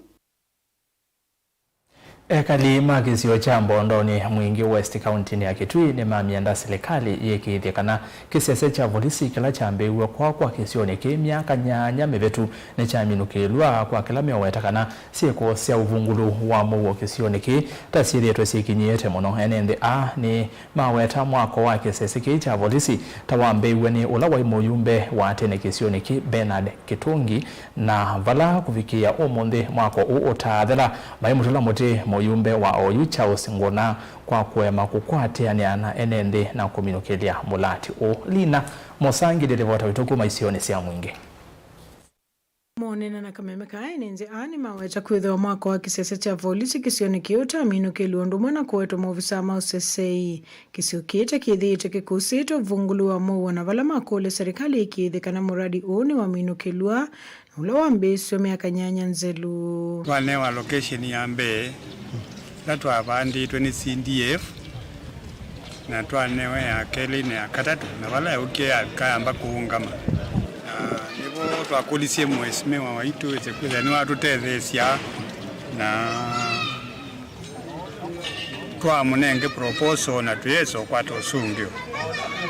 Ekali ma kĩsio kya Mbondoni Mwingi West kauntinĩ ya Kitui nĩmamyenda silikalĩ yĩkĩĩthye kana kĩsese kya volisi kĩla kyambĩĩw'e kwakwa kĩsionĩ kĩĩ myaka nyanya mĩvĩtu nĩkyaminũkĩlw'a kwa kĩla meũweta kana syĩko sya ũvungũlu wa mũuo kĩsionĩ kĩĩ ta syĩthĩĩtwe syĩkinyĩĩte mũno. Ene nthĩ aa nĩ maweta mwako wa kĩsese kĩĩ kya volisi ta wambĩĩw'e nĩ ũla waĩ mũyumbe wa tene kĩsionĩ kĩĩ, Bernard Kĩtũngi, na vala kũvikĩĩa ũmũnthĩ mwako ũũ ũtaathela, maimũtũla mũtĩ mũyumbe wa oyu Charles Ngũna kwa kũema kũkwatĩanĩa na ene nthĩ na kũminũkĩlya mũlati ũũ. Lina Mũsangi nĩ livota witũ kuma isionĩ sya Mwingi. Monena na kameme ka ene nthĩ aa nĩmaweta kwĩthĩwa mwako wa kĩsese kya volisi kĩsionĩ kĩĩ ũtaminũkĩlw'a ũndũ ũmwe na kũwetwa maovisaa ma ũsesei. Kĩsio kĩĩ ta kĩthĩĩtwe kĩkũsĩĩtwe ũvungũlu wa mũuo na vala makũlya silikalĩ ĩkĩĩthye kana mũradi ũũ nĩwaminũkĩlw'a na ũla wambĩĩsw'e myaka nyanya nzelu. Twanewa location ya mbee ĩla twavandĩtwe nĩ C D F, na twanewa ya kelĩ na ya katatũ, na vala yaũkie yavika yamba kũũngama. Na nĩvo twakũlisye mũesimiwa waitũ ĩse kwĩthĩa nĩwatũtetheesya, na twamũnenge proposal na tũyesa ũkwata ũsũngĩo.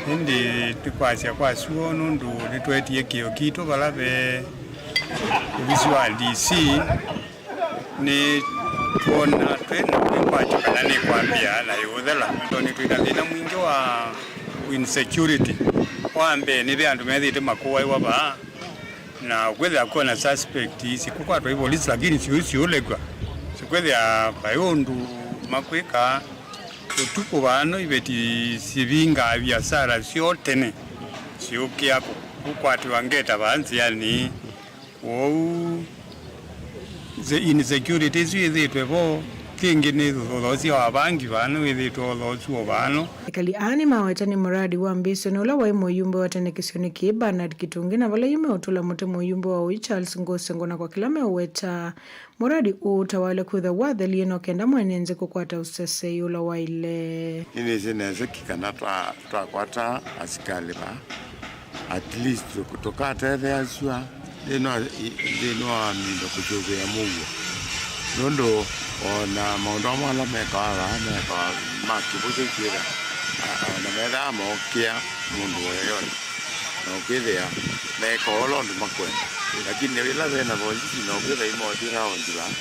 Ĩndĩ tũkwasya kwa sure nũndũ nĩtwetie kĩo kitũ vala ve ovisi wa D C, nĩtwona twĩ na kwĩkwatyo kana nĩkwambĩa na yĩũthela, tondũ nĩtwĩ na thĩna mwingĩ wa insecurity. Wa mbee, nĩ ve andũ methĩĩte makũaĩwa vaa, na kwĩthĩa kwona suspect isikũkwatwa i volisi, lakini siũ siũlekwa. Sikwĩthĩa vai ũndũ makwĩka ũtukũ vano, iveti sivingaa viasara syoo tene, siũkĩa kũ-, kũkwatĩwa ngeta vaa nzĩanĩ. Kwoou, insecurity ĩsu yĩthĩĩtwe vo, kĩngĩ nĩ ũthoosi wa vangi vano wĩthĩĩtwe ũthoosi o vano. Ekali aa nĩmaweta nĩ mũradi wambĩĩswe nĩ ũla waĩ mũyumbe wa tene kĩsionĩ kĩĩ, Bernard Kĩtũngi, na vala yu meũtũla mũtĩ mũyumbe wa ũyu Charles Ngũsengũ, na kwa kĩla meũweta, mũradi ũũ ũtawale kwĩthwa wathelie no kenda mwene nthĩ kũkwata ũsesei ũla waĩle. Nĩnĩsĩ nesa ki kana twa-, twakwata asikalĩ vaa, at least tũkatetheasw'a nthĩnĩ wa, nthĩnĩ wa mindo kũsũvĩa mũuo, nũndũ o na maũndũ amwe ala mekawa vaa mekawa ma kĩvũthĩ kwĩthĩa, o na methaa mookĩa mũndũ yeyote, na ũkĩthĩa meeka ũla ũndũ makwenda. Lakini ĩla ve na volisi na ũkĩthĩa imothi round vaa,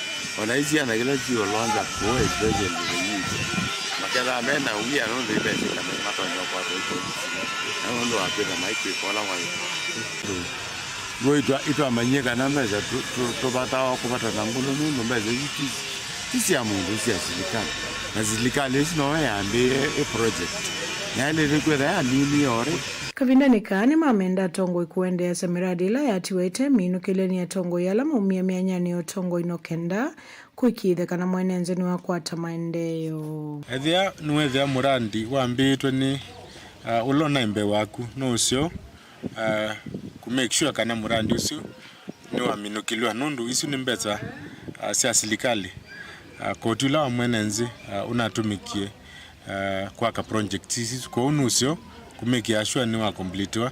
o na isyana ila syĩũlonza kũũ, especially the youth, makethaa me na wia nũndũ imesĩ kana nĩmatonya ũkwatwa ĩ volisi, na nũndũ wa kwĩthĩa maikwĩka ũla waĩle. W'o itwa-, itwamanyie kana mbesa tũ-, tũ-, tũvatawa kũvatana ngũlũ nũndũ mbesa isu ti, ti sya mũndũ, sya silikalĩ. Na silikalĩ ĩsu noyo yambĩĩe ĩ project. Yaĩlĩte kwĩtha yaminie ore. Kavindanĩ kaa nĩmamenda atongoi kũendeeasya mĩradi ĩla yatiwa ĩte minũkĩlye nĩ atongoi ala maumie myanyanĩ ya ũtongoi no kenda kũĩkĩĩthya kana mwene nthĩ nĩwakwata maendeeo. Ethĩa nĩwethĩa mũradi wambĩĩtwe nĩ, uh, ũla ũnaĩ mbee waku, no ũseo uh, kũ make sure kana mũradi ũsu nĩwaminũkĩlw'a, nũndũ isu nĩ mbesa uh, sya silikalĩ, uh, koti ũla wa mwene nthĩ uh, ũnatũmĩkie uh, kwaka project isu. Kwoou nũseo kũ make sure nĩwakomplitiwa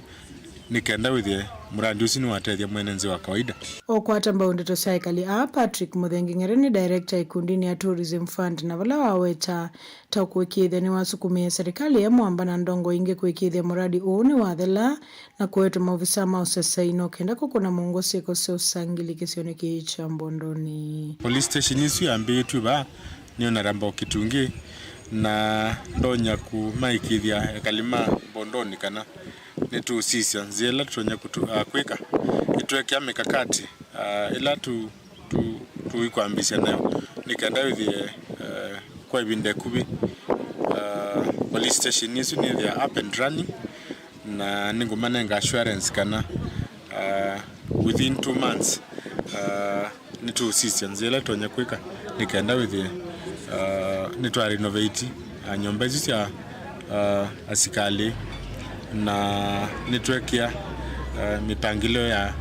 nĩ kenda wĩthĩe mũradi ũsu nĩwatethya mwene nthĩ wa kawaida. Ũkwata mbau ndeto sya ekali aa, Patrick Mũthengi Ng'ere nĩ director ĩkundinĩ ya Tourism Fund, na vala waweta ta ũkũĩkĩĩthya nĩwasukumĩe serikali ya mwamba na ndongo ingĩ kũĩkĩĩthya mũradi ũũ nĩwathela na kũetwe maovisaa ma ũsesei no kenda kũkũna mũungo syĩko sya ũsangili kĩsionĩ kĩĩ kya Mbondoni. Police station ĩsu yambĩĩtw'e vaa nĩ Honorable Kĩtũngi, na ndonya kũmaĩkĩĩthya ekali ma Mbondoni kana nĩtũũsisya nzĩa ĩla tũtonya kũtũ-, ah, kwĩka, nĩtwekĩa mĩkakati, ah, ĩla tũ-, tũ-, tũikwambĩĩsya nayo nĩ kenda wĩthĩe, eh, kwa ĩvinda ĩkuvĩ, ah, police station ĩsu nĩthĩa up and running, Na nĩngũmanenga assurance kana, uh, within two months, uh, nĩtũũsisya nzĩa ĩla tũtonya kwĩka nĩ kenda wĩthĩe, uh, nĩtwa renovate, uh, nyũmba isu sya, uh, asikalĩ, na nĩtwekĩa, uh, mĩpangĩlyo ya,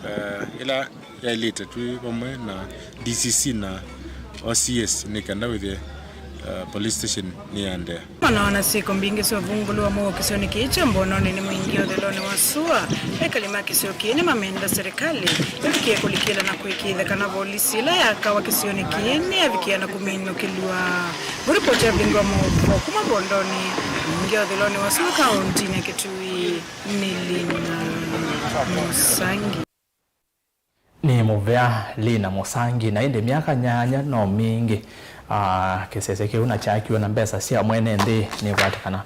uh, ĩla yaĩlĩte twĩ vamwe na D C C na O C S nĩ kenda wĩthĩe, uh, police station nĩyaendeea. Manaona syĩko mbingĩ sya ũvungũlu wa mũuo kĩsionĩ kĩĩ kya Mbondonĩ nĩ mwingĩ ũthelonĩ wa sua. Ekali ma kĩsio kĩĩ nĩmamenda serikali ĩvikĩe kũlikĩla na kũĩkĩĩthya kana volisi ĩla yakawa kĩsionĩ kĩĩ nĩyavikĩa na kũminũkĩlw'a. Ngũripoti ya Vingo Moko kuma Mbondonĩ, mwingĩ ũthelonĩ wa sua kauntinĩ ya Kitui nĩ Lina Mũsangi. Nĩ mũvea Lina Mũsangi, na ĩndĩ myaka nyanya no mingĩ, ah, kĩsese kĩu na kyakiwe na mbesa sya mwene nthĩ nĩkwatĩkana,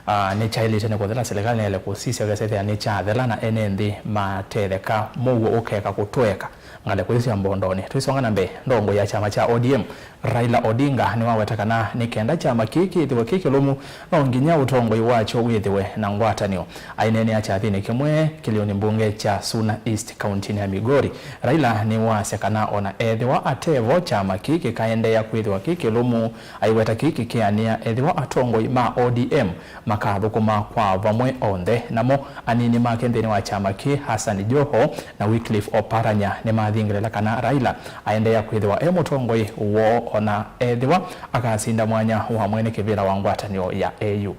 ah, nĩkyaĩlĩte nĩ kũthela silikalĩ nĩyaĩle kũsisya ũkesethĩa nĩkyathela na ene nthĩ matetheka mũuo ũkeka kũtweka ngalĩko isu sya Mbondonĩ. Tũisonga na mbee, ndongoi ya kyama kya O D M Raila Odinga nĩwaweta kana nĩ kenda kyama kĩĩ kĩthĩwe kĩ kĩlũmu, no nginya ũtongoi wakyo wĩthĩwe na ngwatanĩo. Aineenea kyathĩnĩ kĩmwe kĩlĩonĩ mbunge kya Suna East, kauntinĩ ya Migori, Raila nĩwasya kana ona ethĩwa atevo, kyama kĩĩ kĩkaendeea kwĩthĩwa kĩ kĩlũmu. Aiweta kĩĩ kĩkĩanĩa ethĩwa atongoi ma O D M makathũkũma kwa vamwe onthe, namo anini make nthĩnĩ wa kyama kĩĩ, Hassan Joho na Wycliffe Oparanya, nĩmathingĩlĩla kana Raila aendeea kwĩthĩwa e mũtongoi woo ona ethĩwa akasinda mwanya wa mwene kĩvĩla wa ngwatanĩo ya A U.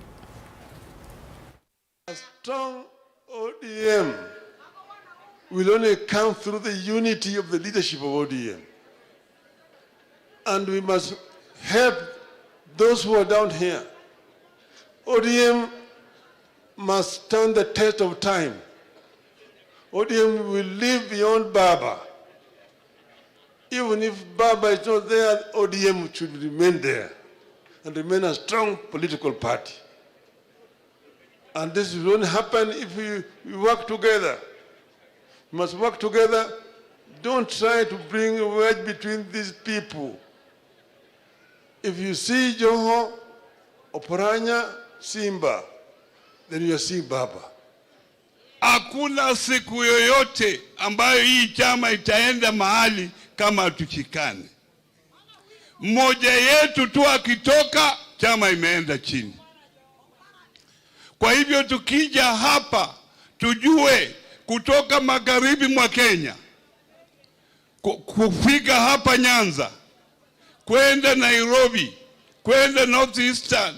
A strong O D M will only come through the unity of the leadership of O D M. And we must help those who are down here. O D M must stand the test of time. O D M will live beyond Baba. Even if Baba is not there, O D M should remain there and remain a strong political party. And this will only happen if we, we work together. We must work together. Don't try to bring a wedge between these people. If you see Joho, Oparanya, Simba, then you are seeing Baba. Hakuna siku yoyote ambayo hii chama itaenda mahali kama hatushikani. Mmoja yetu tu akitoka, chama imeenda chini. Kwa hivyo tukija hapa, tujue kutoka magharibi mwa Kenya ku-, kufika hapa Nyanza, kwenda Nairobi, kwenda North Eastern,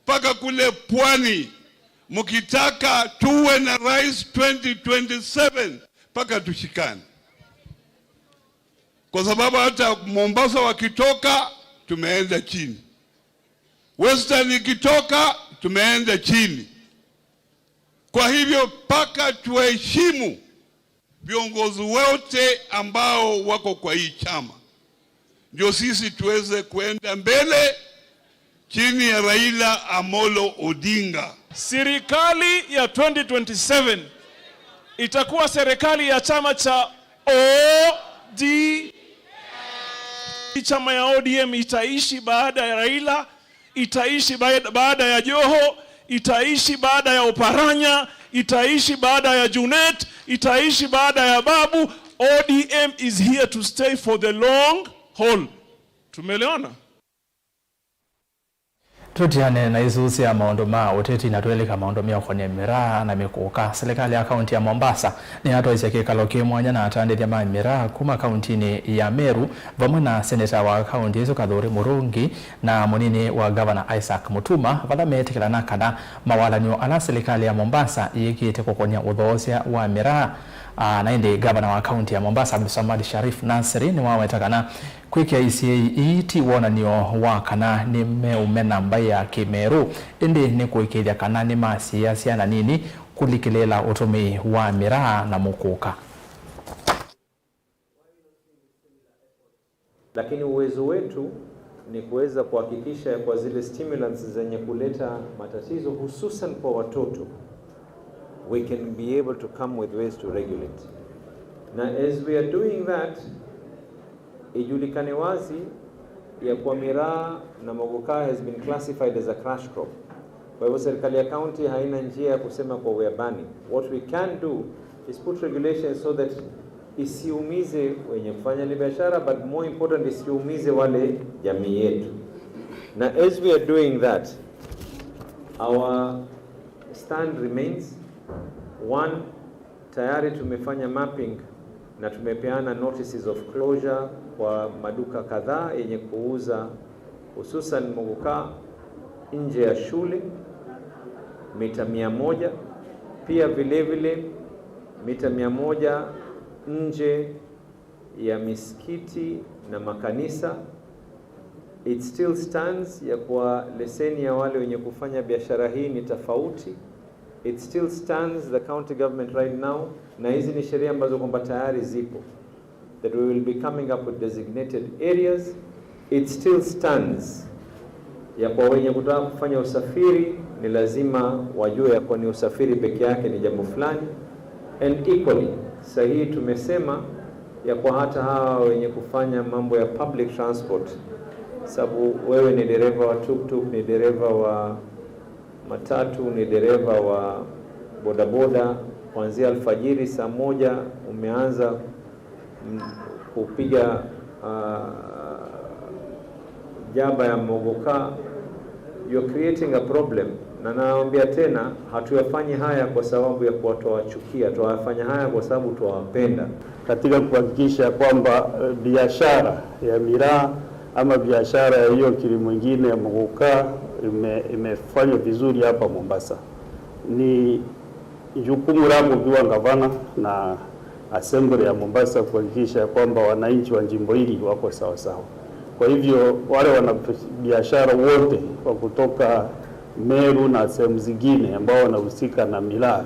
mpaka kule pwani, mkitaka tuwe na rais twenty twenty-seven, mpaka tushikane. Kwa sababu hata Mombasa wakitoka, tumeenda chini. Western ikitoka, tumeenda chini. Kwa hivyo, mpaka tuheshimu viongozi wote ambao wako kwa hii chama, ndio sisi tuweze kuenda mbele chini ya Raila Amolo Odinga. Serikali ya twenty twenty-seven itakuwa serikali ya chama cha O D M. Chama ya O D M itaishi baada ya Raila, itaishi baada, baada ya Joho, itaishi baada ya Oparanya, itaishi baada ya Junet, itaishi baada ya Babu. O D M is here to stay for the long haul. Tumeelewana? Tũtiane na isu sya maũndũ ma ũteti na twelĩka maũndũ meũkonĩa mĩraa na mĩkũka. Silikalĩ ya kaunti ya Mombasa nĩyatwaisye kĩkalo kĩ mwanya na atandĩthya ma mĩraa kuma kauntinĩ ya Meru, vamwe na seneta wa kaunti ĩsu Kathuri Murungi na mũnini wa gavana Isaac Mutuma, vala meetĩkĩlana kana mawalan'yo ala silikalĩ ya Mombasa yĩkĩte kũkonĩa ũthoosya wa mĩraa. Aa, na ĩndĩ gavana wa kaunti ya Mombasa Abdulsamad Sharif Nasri nĩwaweta kana kwĩkĩa isyĩi ii ti wonany'o wa kana nĩmeũmena mbaĩ ya Kĩmerũ, ĩndĩ nĩ kũĩkĩĩthya kana nĩmasiĩĩa syana nini kũlikĩlĩĩla ũtũmĩi wa mĩraa na mũkũka. Lakini uwezo wetu ni kuweza kuhakikisha kwa zile stimulants zenye kuleta matatizo hususan kwa watoto, we can be able to come with ways to regulate. Na as we are doing that, ijulikane wazi ya kuwa miraa na mogoka has been classified as a crash crop. Kwa hivyo serikali ya county haina njia ya kusema kwa we are banning. What we can do is put regulations so that isiumize wenye kufanya ile biashara, but more important, isiumize wale jamii yetu. Na as we are doing that, our stand remains. One, tayari tumefanya mapping na tumepeana notices of closure kwa maduka kadhaa yenye kuuza hususan muguka nje ya shule mita mia moja, pia vile vile mita mia moja nje ya misikiti na makanisa. It still stands ya kuwa leseni ya wale wenye kufanya biashara hii ni tofauti. It still stands, the county government right now, na hizi ni sheria ambazo kwamba tayari zipo, that we will be coming up with designated areas. It still stands ya kwa wenye kutaka kufanya usafiri ni lazima wajue ya kwa ni usafiri peke yake ni jambo fulani. And equally, sahihi tumesema ya kwa hata hawa wenye kufanya mambo ya public transport, sababu wewe ni dereva wa tuk-tuk, ni dereva wa matatu, ni dereva wa bodaboda, kuanzia alfajiri saa moja umeanza, mm, kupiga, ah, jaba ya mogoka, you're creating a problem. Na naambia tena, hatuyafanyi haya kwa sababu ya kuwatoa chukia, tunafanya haya kwa sababu tunawapenda. Katika kuhakikisha kwamba, eh, biashara ya miraa ama biashara ya hiyo kilimo ingine ya mogoka ime-, imefanywa vizuri hapa Mombasa. Ni jukumu langu ukiwa gavana na assembly ya Mombasa kuhakikisha kwamba wananchi wa jimbo hili wako sawa sawa. Kwa hivyo, wale wana biashara wote wa kutoka Meru na sehemu zingine ambao wanahusika na miraa,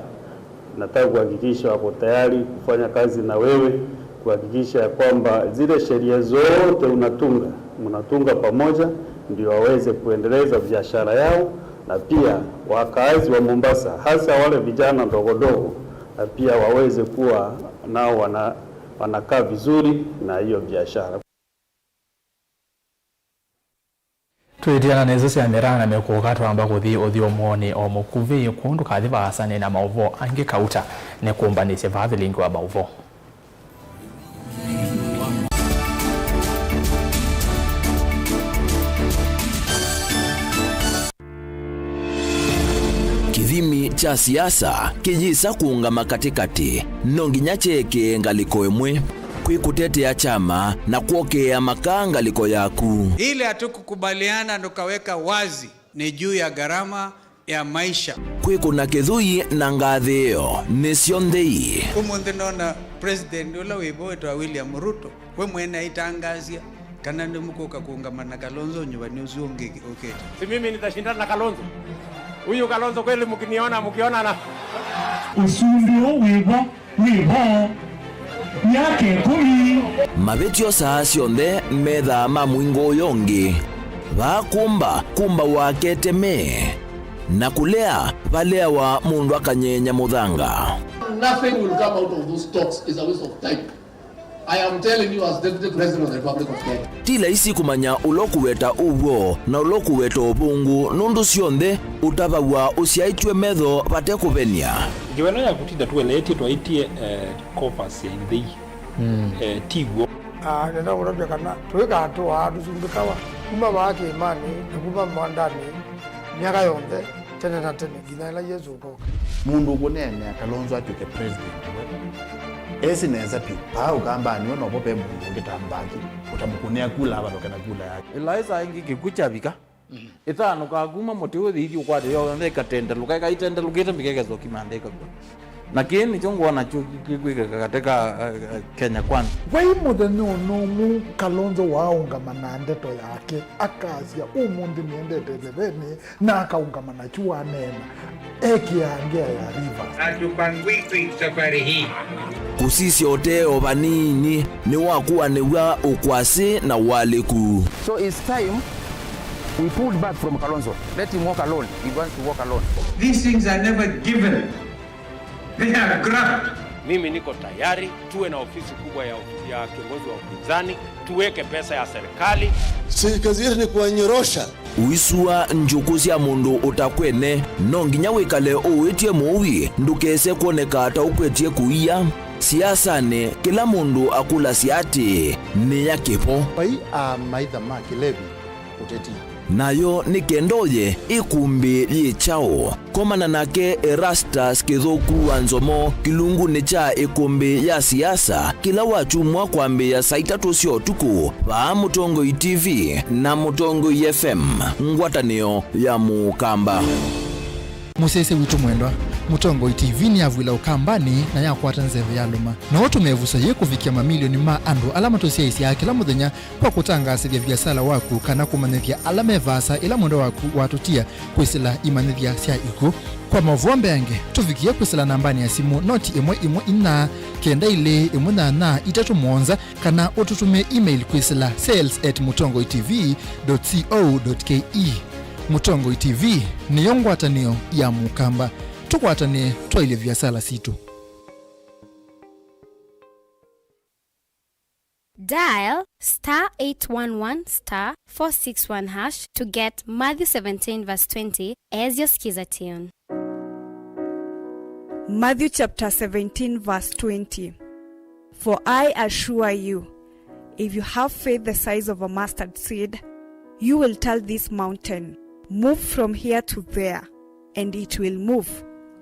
nataka kuhakikisha wako tayari kufanya kazi na wewe, kuhakikisha ya kwamba zile sheria zote unatunga, mnatunga pamoja, ndio waweze kuendeleza biashara yao, na pia wakaazi wa Mombasa, hasa wale vijana ndogo ndogo, na pia waweze kuwa nao wana-, wanakaa vizuri na hiyo biashara. Twĩtiana na isu sya mĩraa na mĩkũka, twamba kũthi ũthyũmũonĩ o mũkuvĩ, kũu ndũkathi vaasa nĩ na maũvoo angĩ kauta nĩkũmbanĩsye vaa vilingi wa maũvoo. Kĩthimi kya siasa kĩyĩsa kũũngama katĩkatĩ. No nginya kyeekĩe ngalĩko ĩmwe. Kwĩ kũtetea kyama na kwokeea makaa ngalĩko yaku. Ile hatukukubaliana tukaweka wazi ni juu ya gharama ya maisha. Kwĩkũna kĩthũi na ngathĩĩo nĩ syonthe ii. Ũmũnthĩ nona president ũla wĩ vo wĩtawa William Ruto, we mwene aitangaasya kana nĩmũkũka kũũngama na Kalonzo nyuvani ũsu ũngĩ ũkĩte. Si mimi nitashindana na Kalonzo? Huyu Kalonzo kweli mkiniona, mkionana? Ũsumbĩ ũũ wĩ vo wĩ vo myaka ĩkũmi. Mavĩtyo saa syonthe methaa ma mũingo ũyo ũngĩ. Vaa kũmba, kũmba wake teme. Na kũlea, valeawa mũndũ akanyeenya mũthanga. Nothing will come out of those talks is a waste of time. I am telling you as Deputy President of the Republic of Kenya. Ti laisi kũmanya ũla ũkũweta ũw'o na ũla ũkũweta ũvũngũ, nũndũ syonthe ũtavaw'a ũsyaĩtw'e metho vate kũvenia. Ngewa ĩno ya kũtinda tũeleetye twaĩtye, eh, covers ya inthei, mm, eh, ti w'o. Ah, nenda kũtavya kana tũikatũaa tũsumbĩkawa kuma vaa kĩĩmanĩ na kuma mwandanĩ myaka yonthe tene na tene nginya ĩla Yesũ ũkoka. Mũndũ ũkũneenea Kalonzo atw'ĩke president we esĩ nesa vyũ. Vaa Ũkambanĩ we novo ve mũndũ ũngĩ ta Mbaki ũtamũkũnĩa kula avalũke na kula yake. Ĩlaĩsa ĩngĩ kĩkw'ũ kyavika, ĩtanũkaa kuma mũtĩ ũyũ ĩthi ũkwate yonthe ĩkatendelũka, ĩkaitendelũkĩte mbika ĩkesũa kĩmantha ĩkakw'a. Na kĩĩ nĩkyo ngwona kyo kĩkwĩkĩka katĩ ka, eh, eh, Kenya Kwanza. Vai mũthenya ona ũmwe Kalonzo waaũngama na ndeto yake, akasya, "Ũmũnthĩ nĩendete ĩthevenĩ," na akaũngama nakyu waneena, ekĩaa ngea ya Rivers. Hatupangwikwi safari hii. Kũsisya ũtee o vanini nĩwakuanĩw'a ũkwasĩ na ũalĩku. So it's time we pulled back from Kalonzo. Let him walk alone. He wants to walk alone. These things are never given. They are grabbed. Mimi niko tayari tuwe na ofisi kubwa ya, ya kiongozi wa upinzani, tuweke pesa ya serikali. Si kazi yetu ni kuwanyorosha Ũisua njũkũ sya mũndũ ũtakwene, no nginya wĩkale ũũĩtye mũui ndũkese kwoneka ta ũkwetye kũia. Siasanĩ, kĩla mũndũ akũlasya atĩĩ, "Nĩa kĩvo." Vai amaitha ma kĩlevi ũteti. Nayo nĩ kenda ũye ĩkũmbĩ yĩ kyaũ? Komana nake Erastus Kĩthũku wa Nzomo kĩlungunĩ kya ĩkũmbĩ ya siasa kĩla wakyumwa kwambĩĩa saa itatũ sya ũtukũ vaa Mũtongoi T V na Mũtongoi F M, ngwatanĩo ya Mũkamba. Mũsyaĩĩsya witũ mwendwa, Mũtongoi T V nĩyavw'ĩla Ũkambanĩ na yakwata nzeve yalũma. No ũtũme ĩvuso yĩĩ kũvikĩa mamilioni ma andũ ala matũsyaĩĩsyaa kĩla mũthenya kwa kũtangaasĩthya viasala waku kana kũmanyĩthya ala me vaasa ĩla mwendwa waku watũtia kwĩsĩla imanyĩthya sya ikw'ũ. Kwa maũvoo mbeange, tũvikĩe kwĩsĩla nambanĩ ya simũ noti ĩmwe ĩmwe inya kenda ilĩ ĩmwe nyanya itatũ mũonza, kana ũtũtũmĩe email kwĩsĩla sales at mũtongoi T V dot co dot K E. Mũtongoi T V nĩyo ngwatanĩo ya Mũkamba. Tũkwatanĩe twaĩlye viasala sitũ. Dial star eight one one star four six one hash to get Matthew seventeen verse twenty as your Skiza tune. Matthew chapter seventeen verse twenty. For I assure you, if you have faith the size of a mustard seed, you will tell this mountain, 'Move from here to there,' and it will move.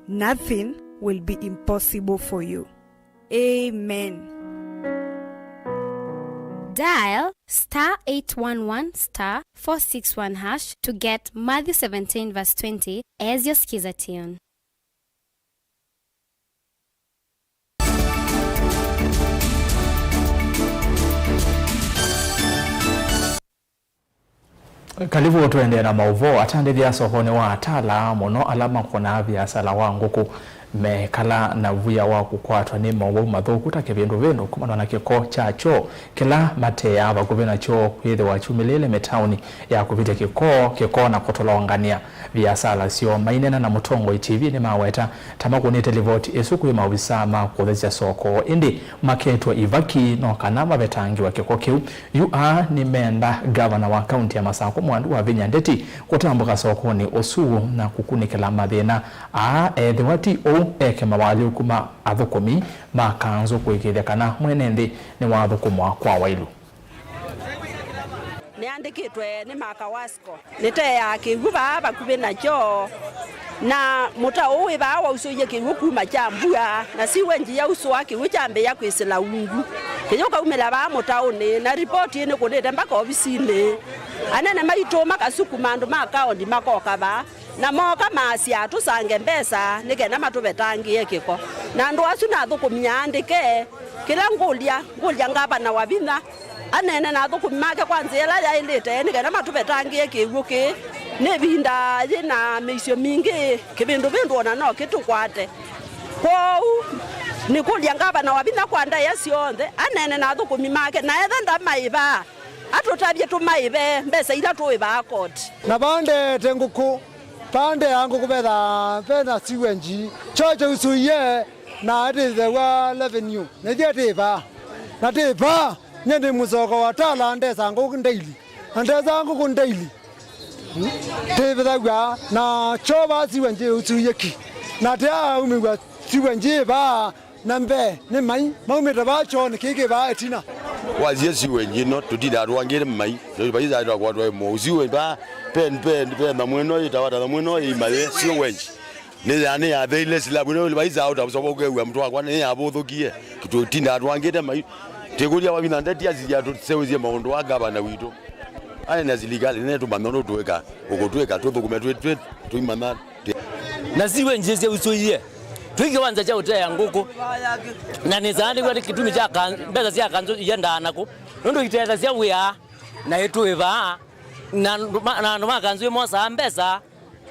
Nothing will be impossible for you. Amen. Dial star eight one one star four six one hash to get Matthew seventeen verse twenty as your Skiza tune. Kalivu tũendee na maũvoo. Atandĩthya sokonĩ wa atala mũno ala makũnaa viasala wa ngũkũ mekala na via wa kũkwatwa nĩ mowau mathũku ta kĩvĩndũvĩndũ kumana na kĩko kya kyoo kĩla mateaa vakuvĩ na kyoo kwĩthĩwa kyumĩlĩĩle mĩtaoni ya kũvĩtya kĩko, kĩko na kũtolonganĩa viasala syoo. Maineena na Mũtongoi T V nĩmaweta ta makũnĩte livoti ĩsu kwĩ maovisaa ma kũthesya soko, ĩndĩ maketwa ivaki no kana mavetangĩwe kĩko kĩu. Yu aa nĩmenda ngavana wa kaunti ya Masakũ Mwandu Wavinya Ndeti kũtambũka sokonĩ ũsu na kũkunĩkĩla mathĩna aa, ethĩwa ti ũu eke mawalyũku ma athũkũmi ma kanzũ kũĩkĩĩthya kana mwene nthĩ nĩwathũkũmwa kwa wailu. Nĩandĩkĩtwe nĩ Makawas. Nĩteaa kĩw'ũ vaa vakuvĩ nakyo, na mũta ũũ wĩ vaa wausũie kĩw'ũ kuma kya mbua, na siwenji yausũa kĩw'ũ kyambĩĩa kwĩsĩla ungu. Kĩw'ũ kaumĩla vaa mũtaũnĩ, na ripoti ĩnĩkũnĩte mbaka ovisinĩ. Anene maitũ makasukuma andũ ma kaũnti makoka vaa, na mooka maasya tũsange mbesa nĩ kenda matũvetangĩe kĩko. Na andũ asu nathũkũmi aandĩke, kĩla ngũlya, ngũlya ngavana Wavinya aneene na athũkũmi make kwa nzĩa ĩla yaĩlĩte nĩ kenda matũvetangĩe kĩw'ũ kĩĩ. Nĩ ĩvinda yĩ na mĩisyo mingĩ, kĩvĩndũvĩndũ o na no kĩtũkwate. Kwoou nĩkũlya ngavana Wavinya kwa ndaĩa syonthe aneene na athũkũmi make, na etha ndamaĩva, atũtavye tũmaĩve mbesa ila tũĩvaa koti. Na vaa ndeete ngũkũ, vaa ndeaa ngũkũ vetha, vena sewage, kyoo kyausũie na ĩtĩthew'a revenue, na ithyĩ tĩ vaa, na tĩ vaa. Nyie ndĩ mũsoko wa tala, ndesa ngũkũ daily, na ndesa ngũkũ daily. Tĩvĩthaw'a na kyoo vaa sewage usũie ki, na tĩaaumĩw'a sewage ĩ vaa na mbee nĩ mai maumĩte vaa kyoonĩ kĩĩ kĩ vaa ĩtina. Wasie sewage ĩno, tũtindaa tũangĩte mai, vaisaa twakwatwa ĩmwe sewage vaa, pe, pe, pe nyamũ ĩno ĩtawa ta nyamũ ĩno ĩimaye sewage. Nĩ ya, nĩ yatheile slab ĩno, vaisaa ũtasoka ũkew'a mũtwe wakwa nĩ yavũthũkie. Tũtindaa tũangĩte mai. Tĩkũlya Wavinya Ndeti asisya tũseũvĩsye maũndũ aa ngavana witũ. Anene a silikalĩ nĩtũmanya ũndũ twĩka, ũkũtwĩka, tũthũkũme twĩ, twĩ, tũimanya. Na sewage syausũie. Twĩ kĩwanza kya ũtea ngũkũ. Na nĩsaa nĩw'a nĩ kĩtumi kya kan-, mbesa sya kanzũ iendaa nakũ. Nũndũ itethasya wĩa na ĩtũĩvaa. Na andũ ma, na andũ ma kanzũ ĩmosaa mbesa.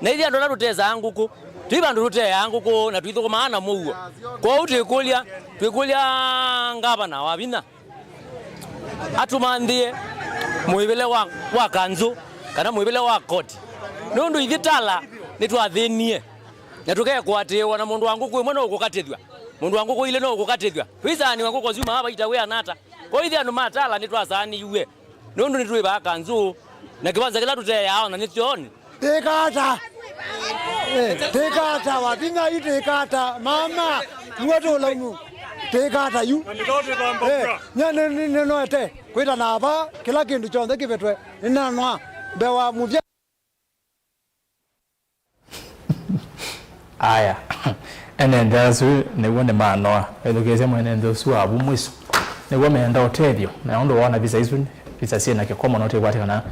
Na ithyĩ andũ ala tũtesaa ngũkũ, twĩ vandũ tũteaa ngũkũ na twĩthũkũmaa na mũuo. Kwoou twĩkũlya, twĩkũlya ngavana Wavinya atũmanthĩe mũĩvĩle wa, wa kanzũ kana mũĩvĩle wa koti, nũndũ ithyĩ tala nĩtwathĩnie na tũkekũatĩĩwa na mũndũ wa ngũkũ ĩmwe no ũkũkatĩthw'a, mũndũ wa ngũkũ ilĩ no ũkũkatĩthw'a. Tũisaanĩw'a ngũkũ syuma ava itawĩana ata? Kwoou ithyĩ andũ ma tala nĩtwasaanĩw'e. Nũndũ nĩtwĩvaa kanzũ, Na kĩwanza kĩla tũteaa ona nĩ kyoonĩ. Tĩkata. Eh, tĩkata, wathi nayu tĩkata. Mama, muo tũlaumu. Tĩkata yu. Eh, nya nĩ- nĩ- nĩnoete kwĩta nava, kĩla kĩndũ kyonthe kĩvetwe nĩnanwa mbee wa mũvya. Aya. Ene nthĩ asu nĩw'o nĩmanoa. Ethukĩĩsya mwene nthĩ ũsu wavu mwiso. Nĩw'o meenda ũtethyo. Na ũndũ woona visa isu, visa syĩ na kĩko mũno, twĩkwatĩ kana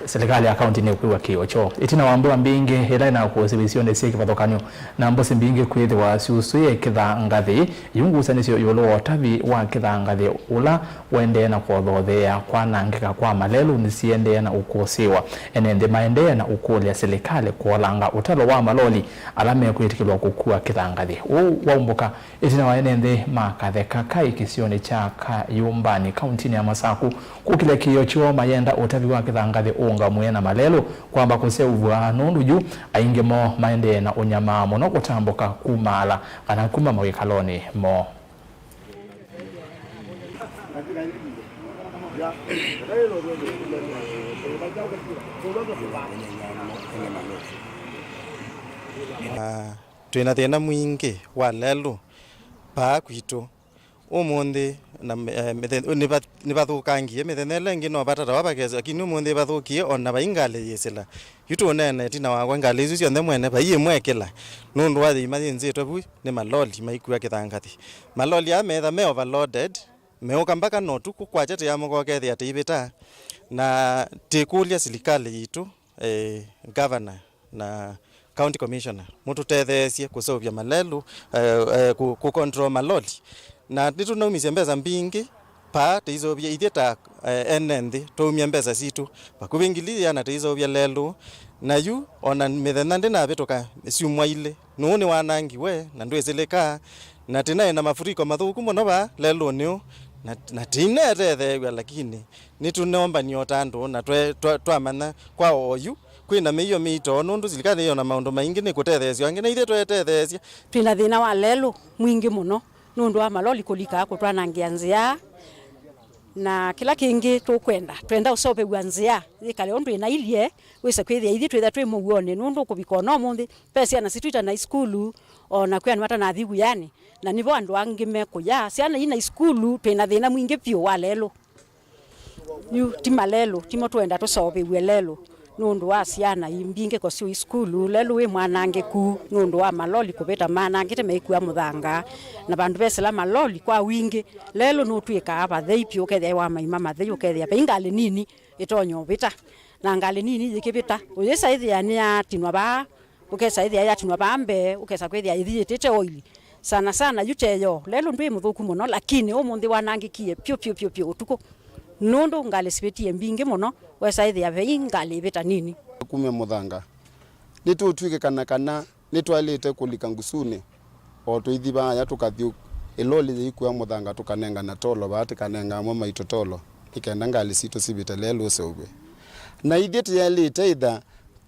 silikalĩ ya kaunti nĩkwĩw'a kĩĩo kyoo. Ĩtina wa mbua mbingĩ ĩla ĩnakũsĩwe isionĩ syĩ kĩvathũkany'o na mbũsĩ mbingĩ kwĩthĩwa syusũie kĩthangathĩ, yu ngusanĩsyo ĩũlũ wa ũtavi wa kĩthangathĩ ũla ũendee na kũthootheea kwanangĩka kwa malelũ nĩsiendee na ũkũsĩĩwa. Ene nthĩ maendee na ũkũlya silikalĩ kũolanga ũtalo wa maloli ala mekwĩtĩkĩlwa kũkua kĩthangathĩ. Ũu waumbũka ĩtina wa ene nthĩ ma katheka kaĩ kĩsionĩ kya Kayũmbanĩ, kauntinĩ ya Masaku, kũkĩlya kĩĩo kyoo mayenda ũtavi wa kĩthangathĩ ũũngamw'e na malelũ kwamba kũseũvw'a, nũndũ yu aingĩ moo maendee na ũnyamaa mũno kũtambũka kumaala kana kuma mawĩkalonĩ moo. Ah, twĩ na thĩna mwingĩ wa lelũ paa kwitũ. Ũmũnthĩ na, eh, mĩthe-, nĩva-, nĩvathũkangie, mĩthenya ĩla ĩngĩ no vatatawa vakesa, lakini ũmũnthĩ vathũkie, ona vai ngalĩ yĩsĩla. Yu tũũneena ĩtina wakwa, ngalĩ isu syonthe mwene vai ĩmwe ĩkĩla, nũndũ wa yĩima yĩnzĩtwe vu nĩ maloli maikua kĩthangathĩ. Maloli aa meetha me overloaded, meũka mbaka na ũtukũ kwakya tĩamũka ũkethĩa tĩivĩta, na tĩkũlya silikalĩ yitũ, eh, governor na county commissioner, mũtũtetheesye kũseũvya malelũ, eh, eh, kũ, kũ control maloli. Na nĩtũnaumisye mbesa mbingĩ, paa tũiseũvya ithyĩ ta, eh, ene nthĩ, twaumya mbesa sitũ vakuvĩ ngili iana tũiseũvya lelũ. Na yu, ona mĩthenya ndĩnavĩtũka syumwa ilĩ, nũũ nĩwanangiwe, na ndwĩsĩlĩka, na tĩnaĩ na mafuriko mathũku mũno vaa lelũnĩ ũũ, na, na tĩinetetheew'a, lakini nĩtũneũmbany'a o ta andũ, na twe-, twa-, twamanya kwa oyu kwĩ na mĩio mĩito, nũndũ silikalĩ yĩ o na maũndũ maingĩ nĩkũtetheesya angĩ, na ithyĩ twetetheesya. Twĩ na thĩna wa lelũ mwingĩ mũno nũndũ wa maloli kũlika kũtwanangĩa nzĩa, na kĩla kĩngĩ tũkwenda, twenda ũseũvĩw'a nzĩa yĩkale ũndũ ĩnailye, wĩse kwĩthĩa ithyĩ twĩtha twĩ mũuonĩ, nũndũ kũvika o na ũmũnthĩ ve syana sitũ itanai sukulu, o na kwĩ andũ matanathi wĩanĩ, na nĩvo andũ angĩ mekũya. Syana inai sukulu, twĩ na thĩna mwingĩ vyũ wa lelũ. Yu ti malelũ, timo tũenda tũseũvĩw'e lelũ nũndũ wa syana imbingĩko syũi sukulu. Lelũ wĩ mwanangĩku nũndũ wa maloli kũvĩta manangĩte meikua mũthanga, na vandũ vesĩla maloli kwa wingĩ, lelũ nũtw'ĩkaa vathei vyũ, ũkethĩa wa maima mathei, ũkethĩa vai ngalĩ nini ĩtonya ũvĩta, na ngalĩ nini yĩkĩvĩta, ũyĩsa ĩthĩa nĩyatinwa vaa, ũkesa ĩthĩa yatinwa vaa mbee, ũkesa kwĩthĩa ĩthi yĩtĩte oili. Sana sana yu teyo, lelũ ndwĩ mũthũku mũno, lakini ũmũnthĩ wanangĩkie pyũ, pyũ, pyũ, pyũ ũtukũ. Nũndũ ngalĩ sivĩtie mbingĩ mũno, wesa ĩthĩa vei ngalĩ ĩvĩta nini. Kumya mũthanga. Nĩtũtw'ĩkĩkana kana nĩtwaĩlĩte kũlika ngusunĩ, o tũithi vaaya tũkathi ĩloli yĩikua mũthanga, tũkanengana tolo vaa, tĩkanenga amwe maitũ tolo, nĩ kenda ngalĩ sitũ sivĩte lelũ ũseũvw'e. Na ithyĩ tũyaĩlĩte ĩtha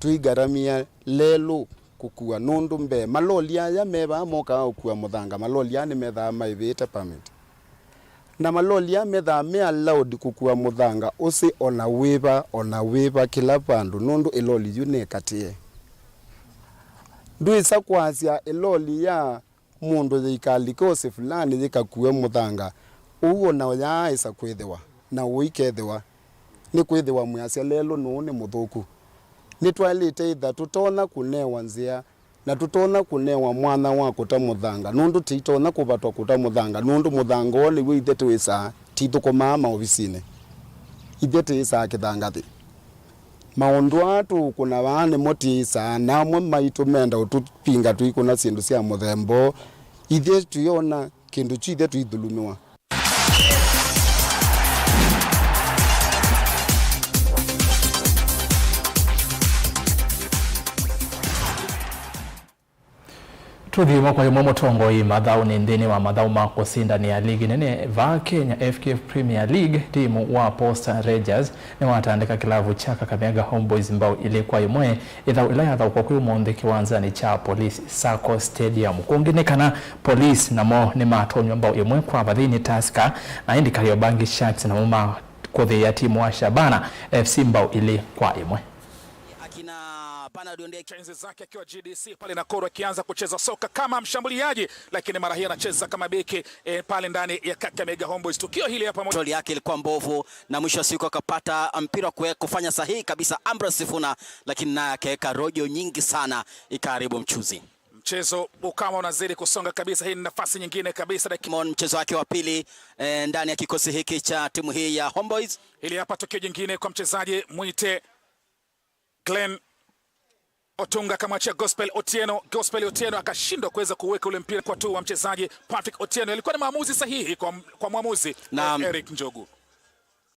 tũigaramia lelũ kũkua, nũndũ mbee maloli aya me vaa mokaa ũkua mũthanga, maloli aya nĩmethaa maĩvĩte permit. Na maloli aa methaa me allowed kũkua mũthanga ũsĩ o na wĩva, o na wĩva, kĩla vandũ, nũndũ ĩloli yu nĩ katĩe. Ndwĩsa kwasya ĩloli ya mũndũ yĩikalike ũsĩ fulani yĩkakue mũthanga ũu, o na ũyaaĩsa kwĩthĩwa, na ũikethĩwa, nĩkwĩthĩwa mwĩasya lelũ nũũ nĩ mũthũku. Nĩtwaĩlĩte ĩtha tũtonya kũnewa nzĩa na tũtonya kũnewa mwanya wa kũta mũthanga, nũndũ tĩitonya kũvatwa kũta mũthanga, nũndũ mũthanga ũũ nĩw'o ithyĩ twĩsaa, tithũkũmaa maovisinĩ. Ithyĩ tĩĩsaa kĩthangathĩ. Maũndũ aa tũũkũna vaa nĩmo tĩĩsaa, na amwe maitũ menda ũtũvinga tũikũna syĩndũ sya mũthemba ũũ. Ithyĩ tũyona kĩndũ kyu, ithyĩ tũithũlũmĩwa. Tũthi ĩmwe kwa ĩmwe. Mũtongoi mathaũnĩ nthĩnĩ wa mathaũ ma kũsindanĩa ligi nene vaa Kenya, F K F Premier League, timu wa Posta Rangers nĩwatandĩka kĩlavu kya Kakamega Homeboys mbao ilĩ kwa ĩmwe, ĩthaũ ĩla yathaũkwa kwĩ ũmũnthĩ kĩwanzanĩ kya Police Sacco Stadium. Kũngĩ nĩ kana Police namo nĩmatonywa mbao ĩmwe kwa vathei nĩ Tusker, na ĩndĩ Kariobangi Sharks namo ma kũthĩĩa timu wa Shabana F C mbao ilĩ kwa ĩmwe. Akina Bernard Ondeki. Enzi zake akiwa G D C pale Nakuru akianza kucheza soka kama mshambuliaji, lakini mara hii anacheza kama beki eh, pale ndani ya Kakamega Homeboyz. Tukio hili hapa mo- Control yake ilikuwa mbovu na mwisho wa siku akapata mpira kwe kufanya sahihi kabisa Ambrose Sifuna, lakini naye akaweka rojo nyingi sana ikaharibu mchuzi. Mchezo ukawa unazidi kusonga kabisa. Hii ni nafasi nyingine kabisa. Dakika Mon mchezo wake wa pili eh, ndani ya kikosi hiki cha timu hii ya Homeboyz. Hili hapa tukio jingine kwa mchezaji mwite Glenn Otunga akamwachia Gospel Otieno. Gospel Otieno akashindwa kuweza kuweka ule mpira kwa tu wa mchezaji Patrick Otieno. Ilikuwa ni maamuzi sahihi kwa, kwa mwamuzi eh, Naam. Eric Njogu.